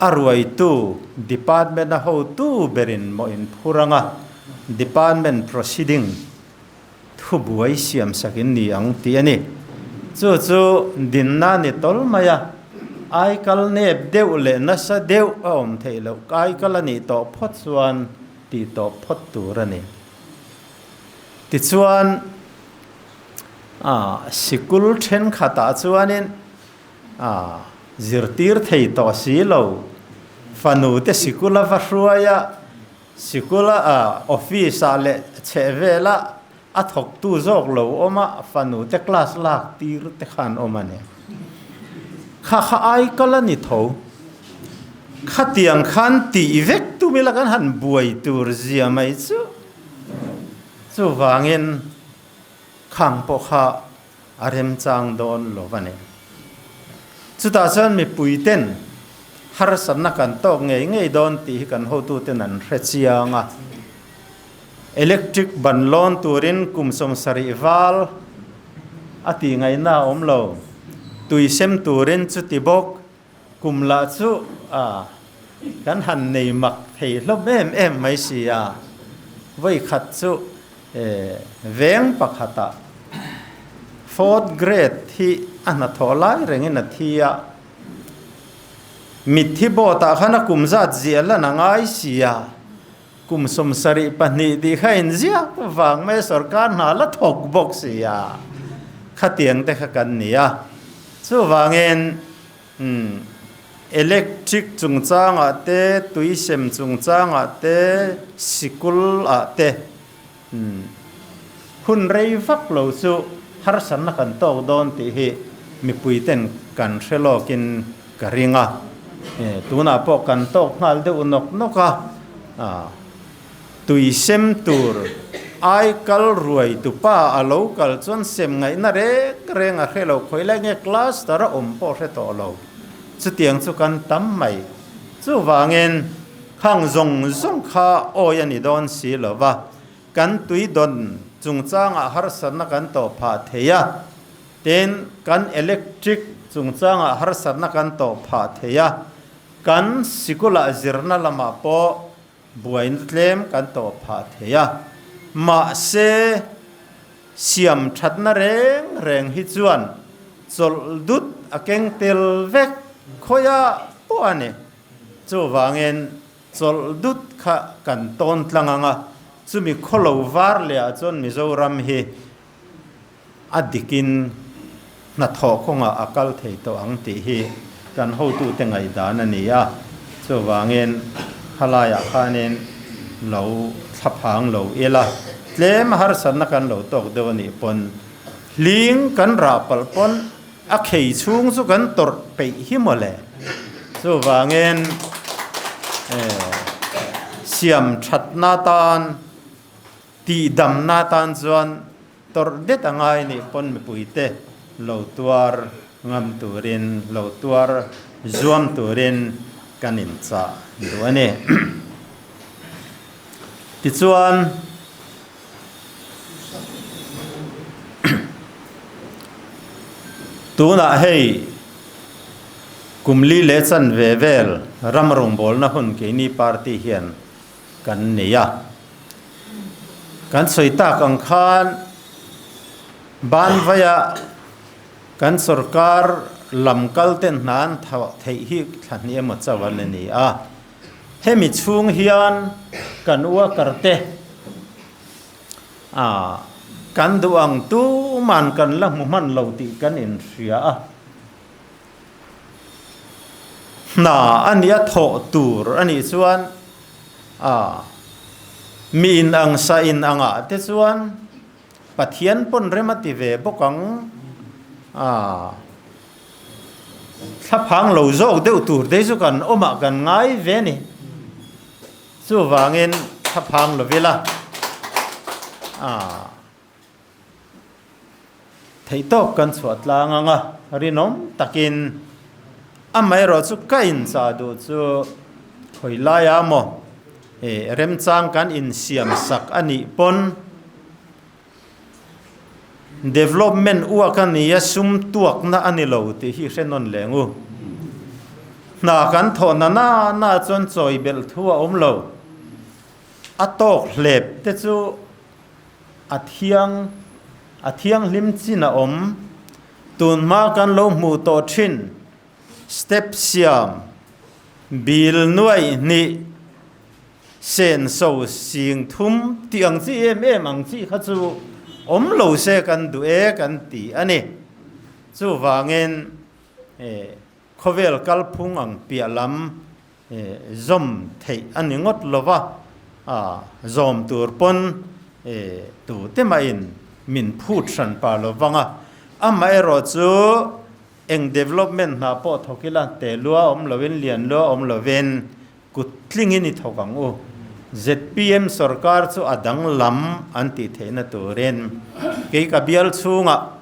a ruaitu department a hotu berin maw in phur anga department proceeding thubuai siam sak in ni ang tih a ni. Chu chu dinna ni tawl mai a, aikal nep deuh leh nasa deuh a awm theih loh, aikal a nih tawh phawt chuan tih tawp phawt tur a ni. Tichuan, Sikul thenkhatah chuanin zirtir thei tawh si lo, fanu te sikula va hruai a, sikula office ah leh chhehvela a thawktu zawk lo awm a, fanu te class lak tir te khan awm a ni. Kha kha ai kal a ni tho. Khatiang khan tih vek tum ila kan han buai tur zia mai chu. Chuvangin khang pawh kha a remchang dawn lo a ni. Chutah chuan mipuiten harsatna kan tawk ngei ngei dawn tih hi kan hotuten an hre chiang a. Electric ban lawn turin kum 70 val a tih ngaihna a awm lo. Tui sem turin chuti bawk kum lah chu a kan han nei mak thei hlawm em em mai si a. Vawi khat chu veng pakhatah fourth grade hi a hnathawh lai rengin a thi a. Mitthi board-ah khan a kum zat ziah lan a ngai si a. Kum 72 tih kha inziak vang mai a sorkar hna la thawk bawk si a, khatiang te kha kan ni a. Chuvangin electric chungchangah te, tuisem chungchangah te, sikul ah te hun rei vak lo chu harsatna kan tawk dawn tih hi mipui ten kan hre lawkin ka ring a. Tunah pawh kan tawk nghal deuh nawk nawk a, tui sem tur ai kal ruai tupa a lo kal chuan sem ngaihna reng reng a hre lo, khawi lai nge cluster a awm pawh hre tawh lo. Chutiang chu kan tam mai. Chuvangin khang zawng zawng kha awi a ni dawn si lo va, kan tui dawn chungchangah harsatna kan tawh phah thei a. Tin, kan electric chungchangah harsatna kan tawh phah thei a, kan sikulah zirna lamah pawh buaina tlem kan tawh phah thei a. Mahse, siam thatna reng reng hi chuan chawlh dut a keng tel vek khawiah pawh a ni. Chuvangin, chawlh dut kha kan tawn tlang ang a, chumi khawlo var lehah chuan Mizoram hi A dikin hnathawh kawngah a kal thei tawh ang tih hi kan hotute ngaihdan a ni a, chuvangin khalaiah khanin lo thlaphang lo ila, tlem harsatna kan lo tawk deuh a nih pawn hling kan rah palh pawn a khei chhung chu kan tawrh peih hi mawle. Chuvangin siam thatna tan Tihdamna tan chuan tawrh det a ngai nih pawn mipuite lo tuar ngam turin, lo tuar zuam turin kan inchah duh a ni. Tichuan, tunah hei kum li leh chanve vel ram rawngbawlna hun keini party hian kan nei a. Kan sawi tak ang khan Banvaia kan sorkar lam kal ten hna an thawh theih hi thla hnih emaw chauh an ni a. Hemi chhung hian kan worker te ah kan duh ang tuman kan la hmu hman lo tih kan inhria a. Hna a nia thawh tur a nih chuan a mi in ang sa in angah te chuan Pathian pawn rem a ti ve bawk ang a thlaphang lo zawk deuh tur te chu kan awmah kan ngai ve a ni. Chuvangin thlaphang lo ila a. Theihtawp kan chhuah tlang ang a, rinawm takin amaherawh chu ka inchah duh chu khawi laia maw eh remchang kan insiam sak a nih pawn development uak a ni a, sum tuakna a ni lo tih hi hre nawn leng u. Hna kan thawh na na na chuan chawi belh thu a awm lo. A tawk hlep te chu A thiang, a thianghlim chin a awm. Tun hma kan lo hmuh tawh thin step siam, bil nuaih hnih, senso sing thum tih ang chi em em ang chi kha chu Awm lo se kan duh e kan ti a ni. Chuvangin khawvel kalphung ang piah lam zawm theih a ni ngawt lo va, zawm tur pawn tute mahin min phut hran pah lo vang a. Amaherawh chu eng development hna pawh thawk ila, te lua awm lovin, lian lua awm lovin kut tlingin i thawk ang u. Zpm sorkar chu a danglam an tih theihna turin kei ka bial chhungah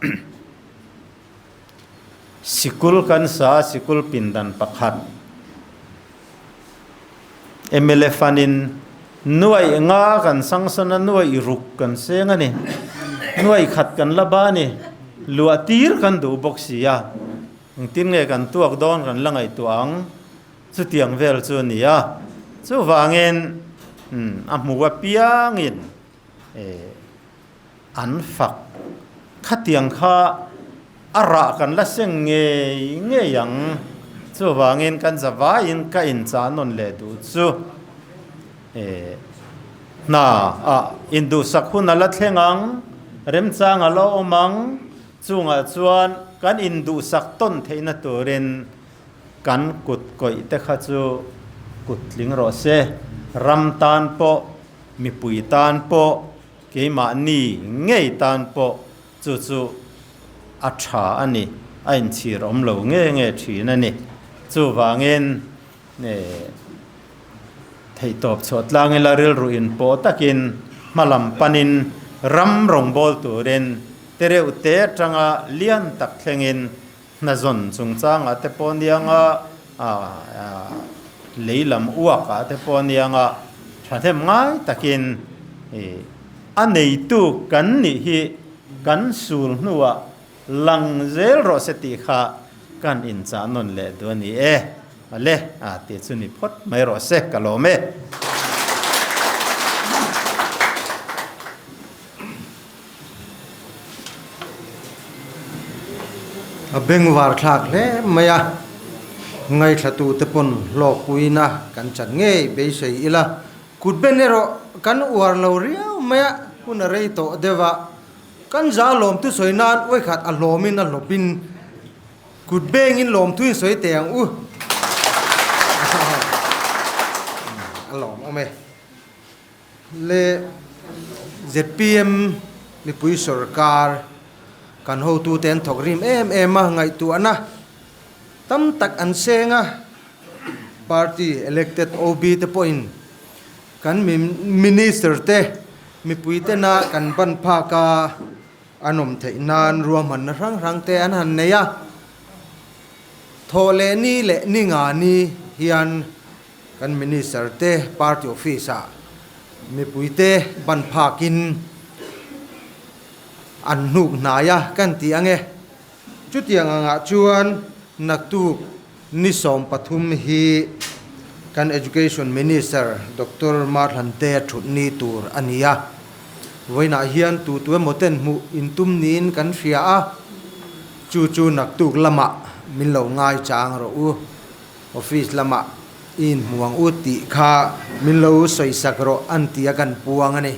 Sikul kan sa a, sikul pindan pakhat mla fund in nuaih nga kan sangsawn a, nuaih ruk kan seng a ni. Nuaih khat kan la ba a ni. Luah tir kan duh bawk si a, engtin nge kan tuak dawn kan la ngaihtuah ang. Chutiang vel chu a ni a, chuvangin a hmu apiangin an fak. Khatiang kha a rah kan la seng ngei ngei ang. Chuvangin kan zavaiin ka inchah nawn leh duh chu hna ah induhsak hun a la thleng ang, remchang a la awm ang, chungah chuan kan induhsak tawn theihna turin Kan kut kawih te kha chu kut tling rawh se, ram tan pawh, mipui tan pawh, keimahni ngei tan pawh chu chu a tha a ni, a inchhir awm lo nge nge thin a ni. Chuvangin theihtawp chhuah tlang ila rilru inpawh takin hmalam panin ram rawngbâwl turin tereuh te atanga lian tak thlengin Hna zawn chungchangah te pawh nianga lei lam uakah te pawh nianga thahnem ngai takin a neitu kan nih hi kan sul hnuah lang zel rawh se tih kha kan inchah nawn leh duh a ni e. Ale a tih chu ni phawt mai rawh se ka lawm e. A bengvar thlak hle mai a, ngaithla tute pawn hlawkpuina kan chan ngei beisei ila, kut ben erawh kan uar lo riau mai a, hun a rei tawh deuh a, kan za lawmtu sawi nan uaikhat a hlawmin a hlawpin kut bengin lawmtu in sawi teh ang u a lawmawm e. Le zpm mipui sorkar kan hotute an thawk rim em em a, ngaihtuahna tam tak an seng a, party elected OB te pawhin kan minister te mipui tena kan ban phak a an awm theih nan ruahmanna hrang hrang te an han nei a, thawh leh ni leh ni nga ni hian Kan Minister te party office ah mipui te ban phakin an hnuk hnai a kan ti ange. Chutiang angah chuan naktuk ni 13 hi kan Education Minister Doctor Marhlante a thut ni tur a ni a. Vawiinah hian tu tu emaw ten hmuh intum niin kan hria a, chu chu naktuk lamah min lo ngaichang rawh u. Office lamah i inhmu ang u tih kha min lo sawisak rawh an ti a kan puang a ni.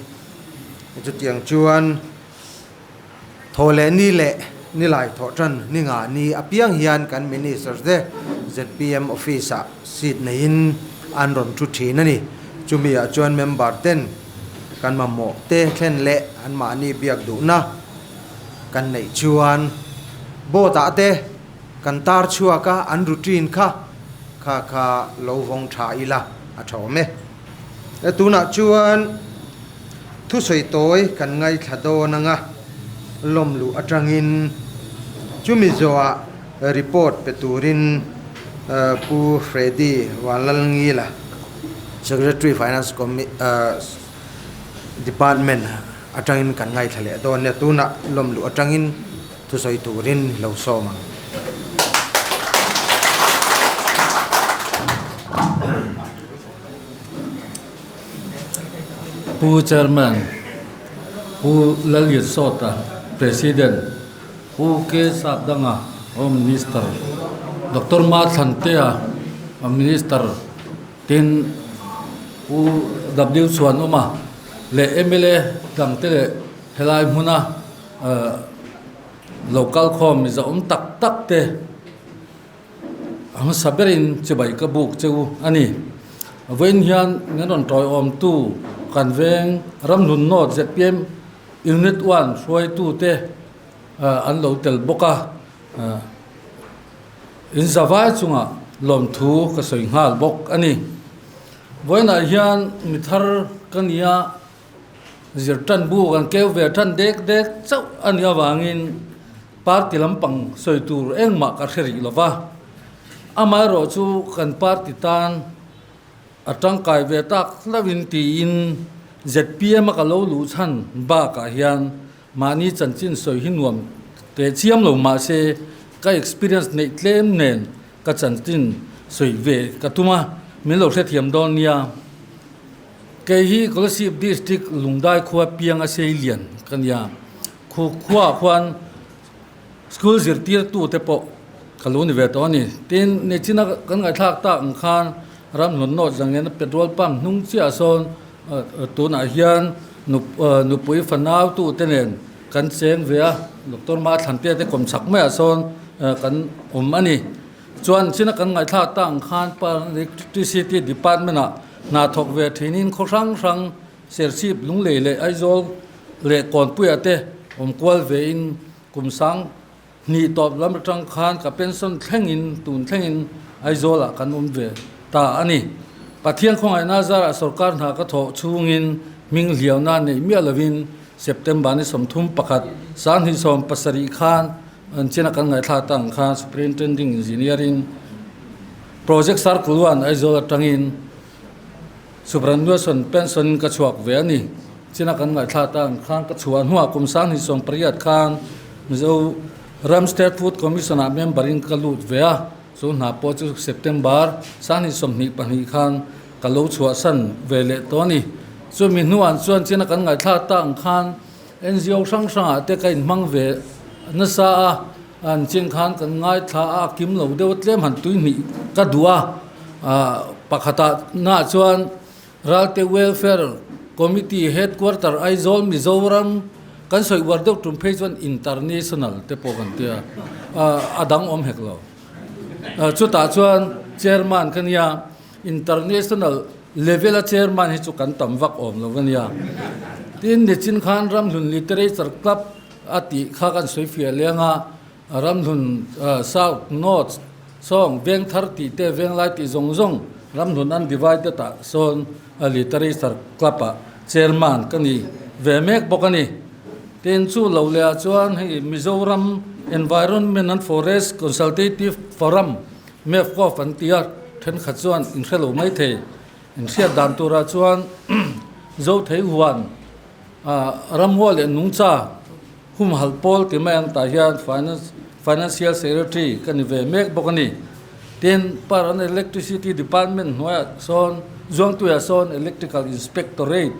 Chutiang chuan thaw leh ni leh nilai thawh tan ni nga ni apiang hian kan Minister te zpm office ah seat neiin an rawn thu thin a ni. Chumi ah chuan member ten kan mamawh te thlen leh anmahni biak duhna kan neih chuan board ah te Kan tar chhuak a, an routine kha kha kha lo vawng tha ila a tha awm e. E tunah chuan thusawi tawi kan ngaithla dawn anga lawm luh atangin chumi zawhah report pe turin Pu Freddy Vanlalngila, Secretary Finance Department atangin kan ngaithla leh dawn nia. Tunah lawm luh atangin Thusawi turin lo sawm ang. Pu Chairman, Pu Lalyirsawta, President, Pu K Sapdanga, Home Minister, Doctor Ma Thlantea, Minister, tin Pu W Chhuanawma leh mla dangte leh. Helai hmuna lo kal khawm mi zahawm tak tak te a hmasa berin chibai ka buk che u a ni. Vawiin hian min rawn tawiawmtu kan veng Ramhlun North zpm Unit One hruaitute an lo tel bawk a, in zavai chungah lawmthu ka sawi nghal bawk a ni. Vawiinah hian mi thar ka ni a. Zir tan bu kan keu ve tan dek dek chauh a nih avangin party lampang sawi tur engmah ka hre rih lo va. Amaherawh chu kan party tan a tangkai ve tak hlauhin tiin zpm a ka lo luh chhan bakah hian mahni chanchin sawi hi nuam teh chiam lo mahse ka experience neih tlem nen ka chanchin sawi ve ka tum a, min lo hrethiam dawn nia. Kei hi Kolasib District Lungdai khua piang a sei lian ka nia. Khu khuaah khuan school zirtirtu te pawh ka lo ni ve tawh a ni. Tin, nichina kan ngaihthlak tak ang khan Ramhlun North Zangena petrol pump hnung chiah sawn tunah hian nupui fanau tu te nen kan cheng ve a, Doctor Mathlantea te kawmchhak maiah sawn kan awm a ni. Chuan china kan ngaihthlak tak ang khan Electricity Department ah hna thawk ve thinin khaw hrang hrang Serchhip, Lunglei leh Aizawl leh Kawnpuiah te awm kual vein kum sang hnih tawp lam atang khan ka pension thlengin tun thlengin Aizawl ah kan awm ve ta a ni. Pathian khawngaihna zarah sorkar hna ka thawh chhungin hming hliauna neih miah lovin September ni 31 2017 khan An china kan ngaihthlak tak ang khan Superintending Engineering Project Circle one Aizawl atangin Subrannuason pension in ka chhuak ve a ni. China kan ngaihthlak tak ang khan ka chhuah hnuah kum 2008 khan Mizo ram State Food Commission ah member in ka lut ve a, chu hna pawh chu September 2022 khan ka lo chhuahsan ve leh tawh a ni. Chumi hnuah chuan china kan ngaihthlak tak ang khan NGO hrang hrangah te ka inhmang ve nasa a, an chin khan kan ngaithla a, a kim lo deuh a tlem han tui hnih ka duh a, ah pakhatah nah chuan Ralte Welfare Committee Headquarter Aizawl Mizoram kan sawi uar deuh tum phei chuan International te pawh kan tia, ah a dang awm hek lo. Chutah chuan Chairman ka nia. International level a chairman hi chu kan tam vak awm lo a nia. Tin, nichin khan Ramhlun Literature Club a tih kha kan sawi fiah leng a, Ramhlun South, North, sawng Vengthar tih te, Venglai tih zawng zawng Ramhlun Undivided ah sawn Literature Club ah chairman ka ni ve mek bawk a ni. Tin, chu lo leh ah chuan hei Mizoram Environment and Forest Consultative Forum Mefkov an ti a, thenkhat chuan in hre lo mai thei. In hriat dan turah chuan Zothei huan ramhua leh nungcha humhalh pawl ti mai ang tah hian Financial Secretary ka ni ve mek bawk a ni. Tin, Power and Electricity Department hnuaiah sawn Zuangtuiah sawn Electrical Inspectorate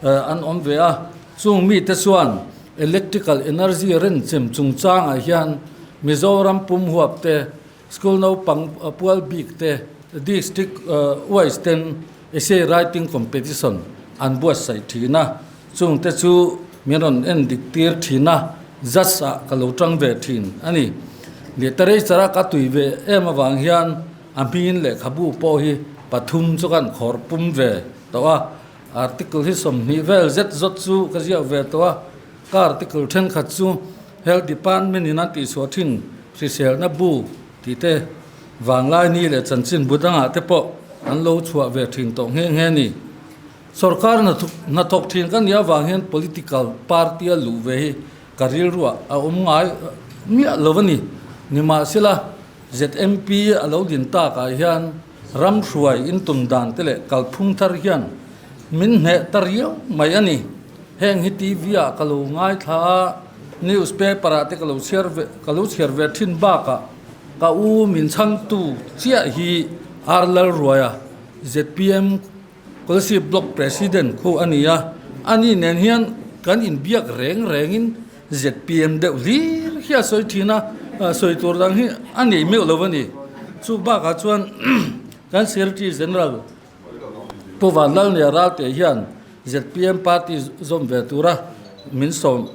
an awm ve a, chung mite chuan Electrical Energy renchem chungchangah hian Mizoram pum huap te, School naupang pual bik te, District wise ten Essay Writing Competition an buatsaih thin a, chung te chu min rawn en dik tir thin a, judge ah ka lo tang ve thin a ni. Literature a ka tui ve em avang hian a hmingin lehkhabu pawh hi pathum chu kan khawr pum ve tawh a, article hi 20 vel zet zawt chu ka ziak ve tawh a, ka article thenkhat chu Health Department in a tihchhuah thin hriselna bu tih te vanglai ni leh chanchin bu dangah te pawh an lo chhuah ve thin tawh nghe nghe a ni. Sorkar hnathawk thin ka nih avang hian political party a luh ve hi ka rilruah a awm ngai miah lo a ni. Nimahsela ZMP a lo din takah hian ram hruai intum dan te leh kalphung thar hian min hneh ta riau mai a ni. Heng hi TV ah ka lo ngaithla a, news paper ah te ka lo chhiar ve ka lo chhiar ve thin bakah ka u min chhangtu chiah hi R Lalruaia zpm Kolasib Block President khu a ni a, ani nen hian kan inbiak reng rengin zpm deuh hlir hi a sawi thin a, sawi tur dang hi a nei meuh lo a ni. Chu bakah chuan kan Secretary General Pu Vanlalnia Ralte hian zpm party zawm ve tura min sawm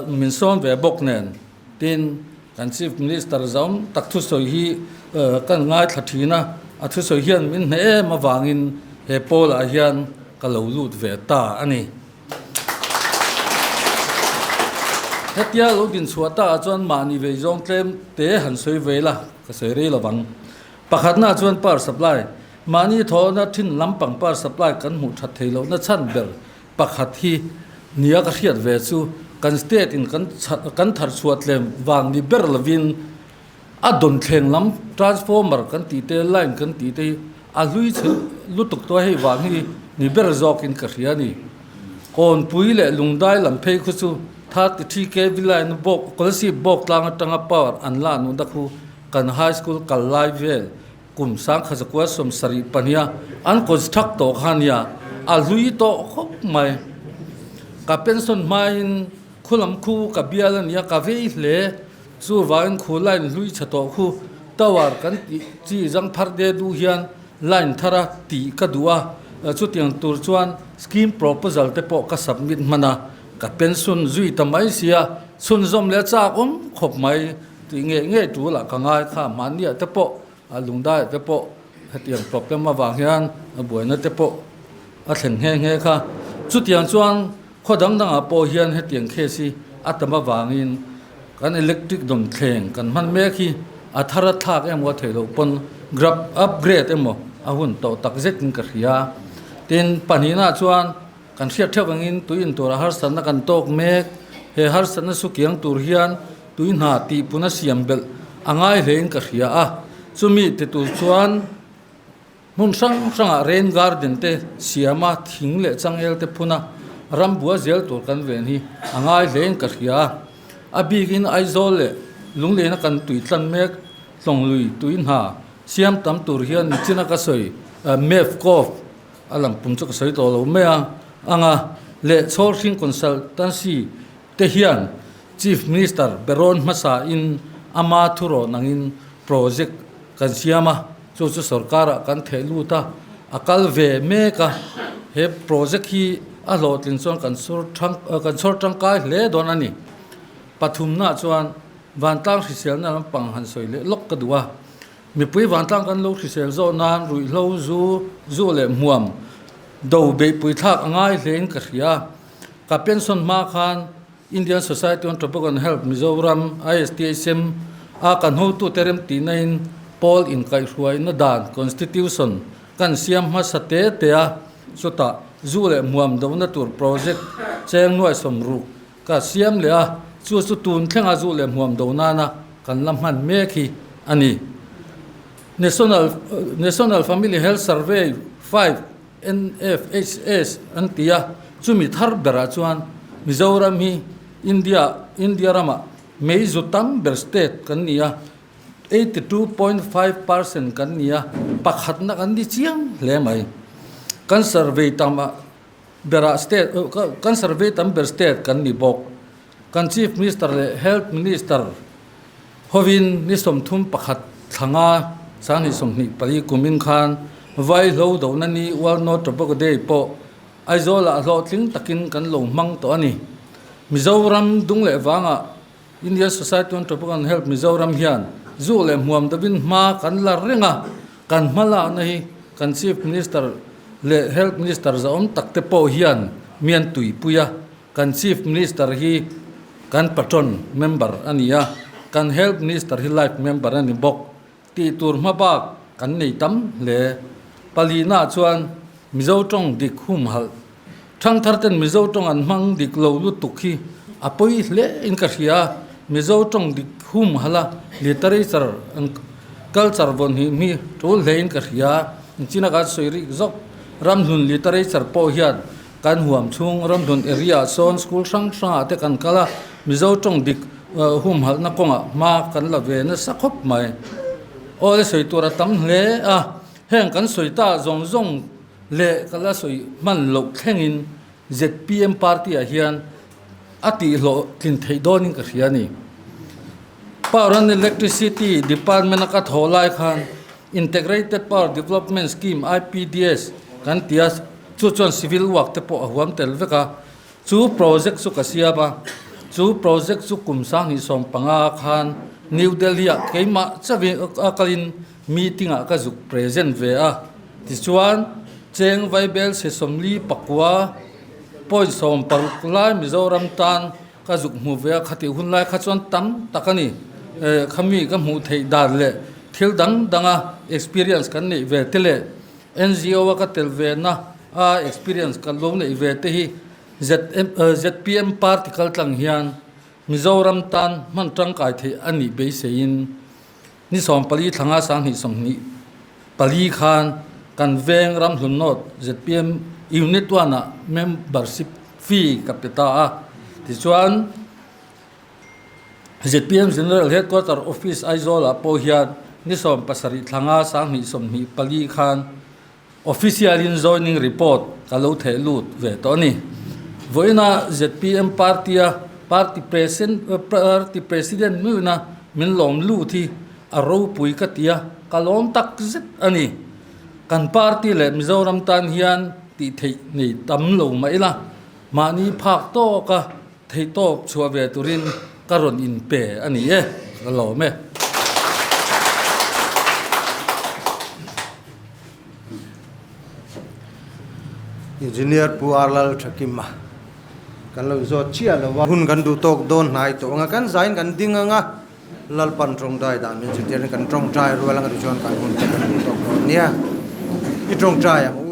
min sawm ve bawk nen. Tin, kan Chief Minister zawm tak thusawi hi kan ngaithla thin a, a thusawi hian min hneh em avangin he pawlah hian ka lo lut ve ta a ni. Hetia lo dinchhuah ta ah chuan mahni vei zawng tlem te han sawi ve ila ka sawi rei lovang. Pakhatna chuan power supply, mahni thawhna thin lampang power supply kan hmuh that thei lohna chhan ber pakhat hi nia ka hriat ve chu kan state in kan kan thar chhuah tlem vang ni ber lovin a dawn thleng lam transformer kan tih te line kan tih te hi a hlui chhe lutuk tawh a hei vang hi ni ber zawkin ka hria a ni. Kawnpui leh lungdai lam phei khu chu 33 kv line bawk Kolasib bawk tlang atanga power an la nuh na khu kan high school kal lai vel kum sangkhat zakua 70 pahniha an construct tawh kha nia a hlui tawh khawp mai. Ka pension hmain khulam khu ka bial a nia ka vei hle. Chuvangin khu line hlui chhe tawh khu tower kan tih chi zang phar de duh hian line thara tih ka duh a, chutiang tur chuan scheme proposal te pawh ka submit hman a, ka pension zui ta mai sia, chhunzawm leh chak awm khawp mai tih ngei ngei tulah ka ngai kha mahniah te pawh a lungdaiah te pawh hetiang problem avang hian a buaina te pawh a thlen nghe nghe kha. Chutiang chuan khaw dang dangah pawh hian hetiang case hi a tam avangin kan electric dawn thleng kan hman mek hi a thar a thlak emaw a theih loh pawn grab upgrade emaw a hun tawh tak zetin ka hria. Tin, pahnihnaah chuan kan hriat theuh angin tui intur a harsatna kan tawk mek. He harsatna su kiang tur hian tui hna tihpuna siam belh a ngai hlein ka hria a, chumi ti tur chuan Hmun hrang hrangah rain garden te siama thing leh changel te phuna ram bua zel tur kan ven hi a ngai hlein ka hria a. A bikin Aizawl leh Lungleina kan tui tlan mek Tlawnglui tui hna siam tam tur hian nichina ka sawi Mef Cove a lang pum chu ka sawi tawh lo mai a anga leh Chhawlhring Consultancy te hian Chief Minister berawn hmasa in ama thurawn angin project kan siam a, chu chu sorkarah kan theh lut a, a kal ve mek a, he project hi a hlawhtlin chuan kan sur thang kan chhawr tangkai hle dawn a ni. Pathumnaah chuan vantlang hriselna lampang han sawi leh lawk ka duh a, mipui vantlang kan lo hrisel zawh nan ruihhlo zu zu leh hmuam do beihpui thlak a ngai hlein ka hria. Ka pension hma khan Indian Society on Tobacco and Health Mizoram, ISTHM, a kan hotute remtihna in pawl inkaihhruaina dan, Constitution, kan siam hmasa te te a, chutah zu leh hmuam dohna tur project cheng nuai 60 ka siam leh a, chu chu tun thlenga zu leh hmuam do nana kan la hman mek hi a ni. National National Family Health Survey 5 NFHS an ti a, chumi thar berah chuan Mizoram hi India India ramah mei zu tam ber state kan ni a, 82.5 percent kan ni a, pakhatna kan ni chiang hle mai. Kan survey tam berah state kan survey tam ber state kan ni bawk. Kan Chief Minister leh Health Minister hovin ni 31 thlanga 2024 kumin khan Vaihlo dohna ni World No Tobacco Day pawh Aizawlah hlawhtling takin kan lo hmang tawh a ni. Mizoram dung leh vangah Indian Society on Tobacco and Health Mizoram hian zu leh hmuam deuhin hma kan la reng a, kan hma lakna hi kan Chief Minister leh Health Minister zahawm takte pawh hian mian tuipui a. Kan Chief Minister hi kan patron member a ni a, kan Health Minister hi life member a ni bawk. Tih tur hma bak kan nei tam hle. Palina chuan Mizo tawng dik humhalh. Thangthar ten Mizo tawng an hmang dik lo lutuk hi a pawi hle in ka hria. Mizo tawng dik humhalh a literature and culture vawn hi mi tul hle in ka hria. China kan sawi rik zawk ramhlun literature pawh hian Kan huam chhung ramhlun area ah sawn school hrang hrangah te kan kal a, Mizo tawng dik humhalhna kawngah hma kan la ve nasa khawp mai. Aw le sawi tur a tam hle a, heng kan sawi ta zawng zawng leh ka la sawi hman loh thlengin zpm party ah hian a tihhlawh tlin theih dawnin ka hria a ni. Power and Electricity Department a ka thaw lai khan Integrated Power Development Scheme, IPDS, kan ti a, chu chuan civil work te pawh a huam tel vek a. Chu project chu ka siam a, chu project chu kum 2015 khan New Delhi ah keimah chauhin a kalin meeting ah ka zuk present ve a. Tichuan, Cheng Vaibel se 49 point 60 lai Mizoram tan ka zuk hmu ve a, khatih hun lai kha chuan tam tak a ni. Khami ka hmuh theih dan leh thil dang danga experience kan neih ve te leh NGO a ka tel ve na a experience ka lo neih ve te hi ZPM party kaltlang hian Mizoram tan hman tangkai theih a nih beiseiin ni 14 thlanga 2024 khan kan veng Ramhlun North ZPM Unit one ah membership fee ka pe ta a. Tichuan ZPM General Headquarter Office Aizawl ah pawh hian ni 17 thlanga 2024 khan Official in joining report ka lo theh lut ve tawh a ni. Vawiina ZPM party a party party president meuhna min lawm lut hi a ropui ka ti a, ka lawm tak zet a ni. Kan party leh Mizoram tan hian tih theih nei tam lo mah ila, mahni phak tawka Theihtawp chhuah ve turin ka rawn inpe a ni e, ka lawm e. Engineer Pu Arlal Thakima kan lo zawt chiah lo a. Hun kan duh tawk dawn hnai tawh anga kan zain kan ding anga Lalpan tawngtai dan min zirtir in kan tawngtai rual anga tichuan kan hun te kan duh tawk dawn nia. I tawngtai ang u.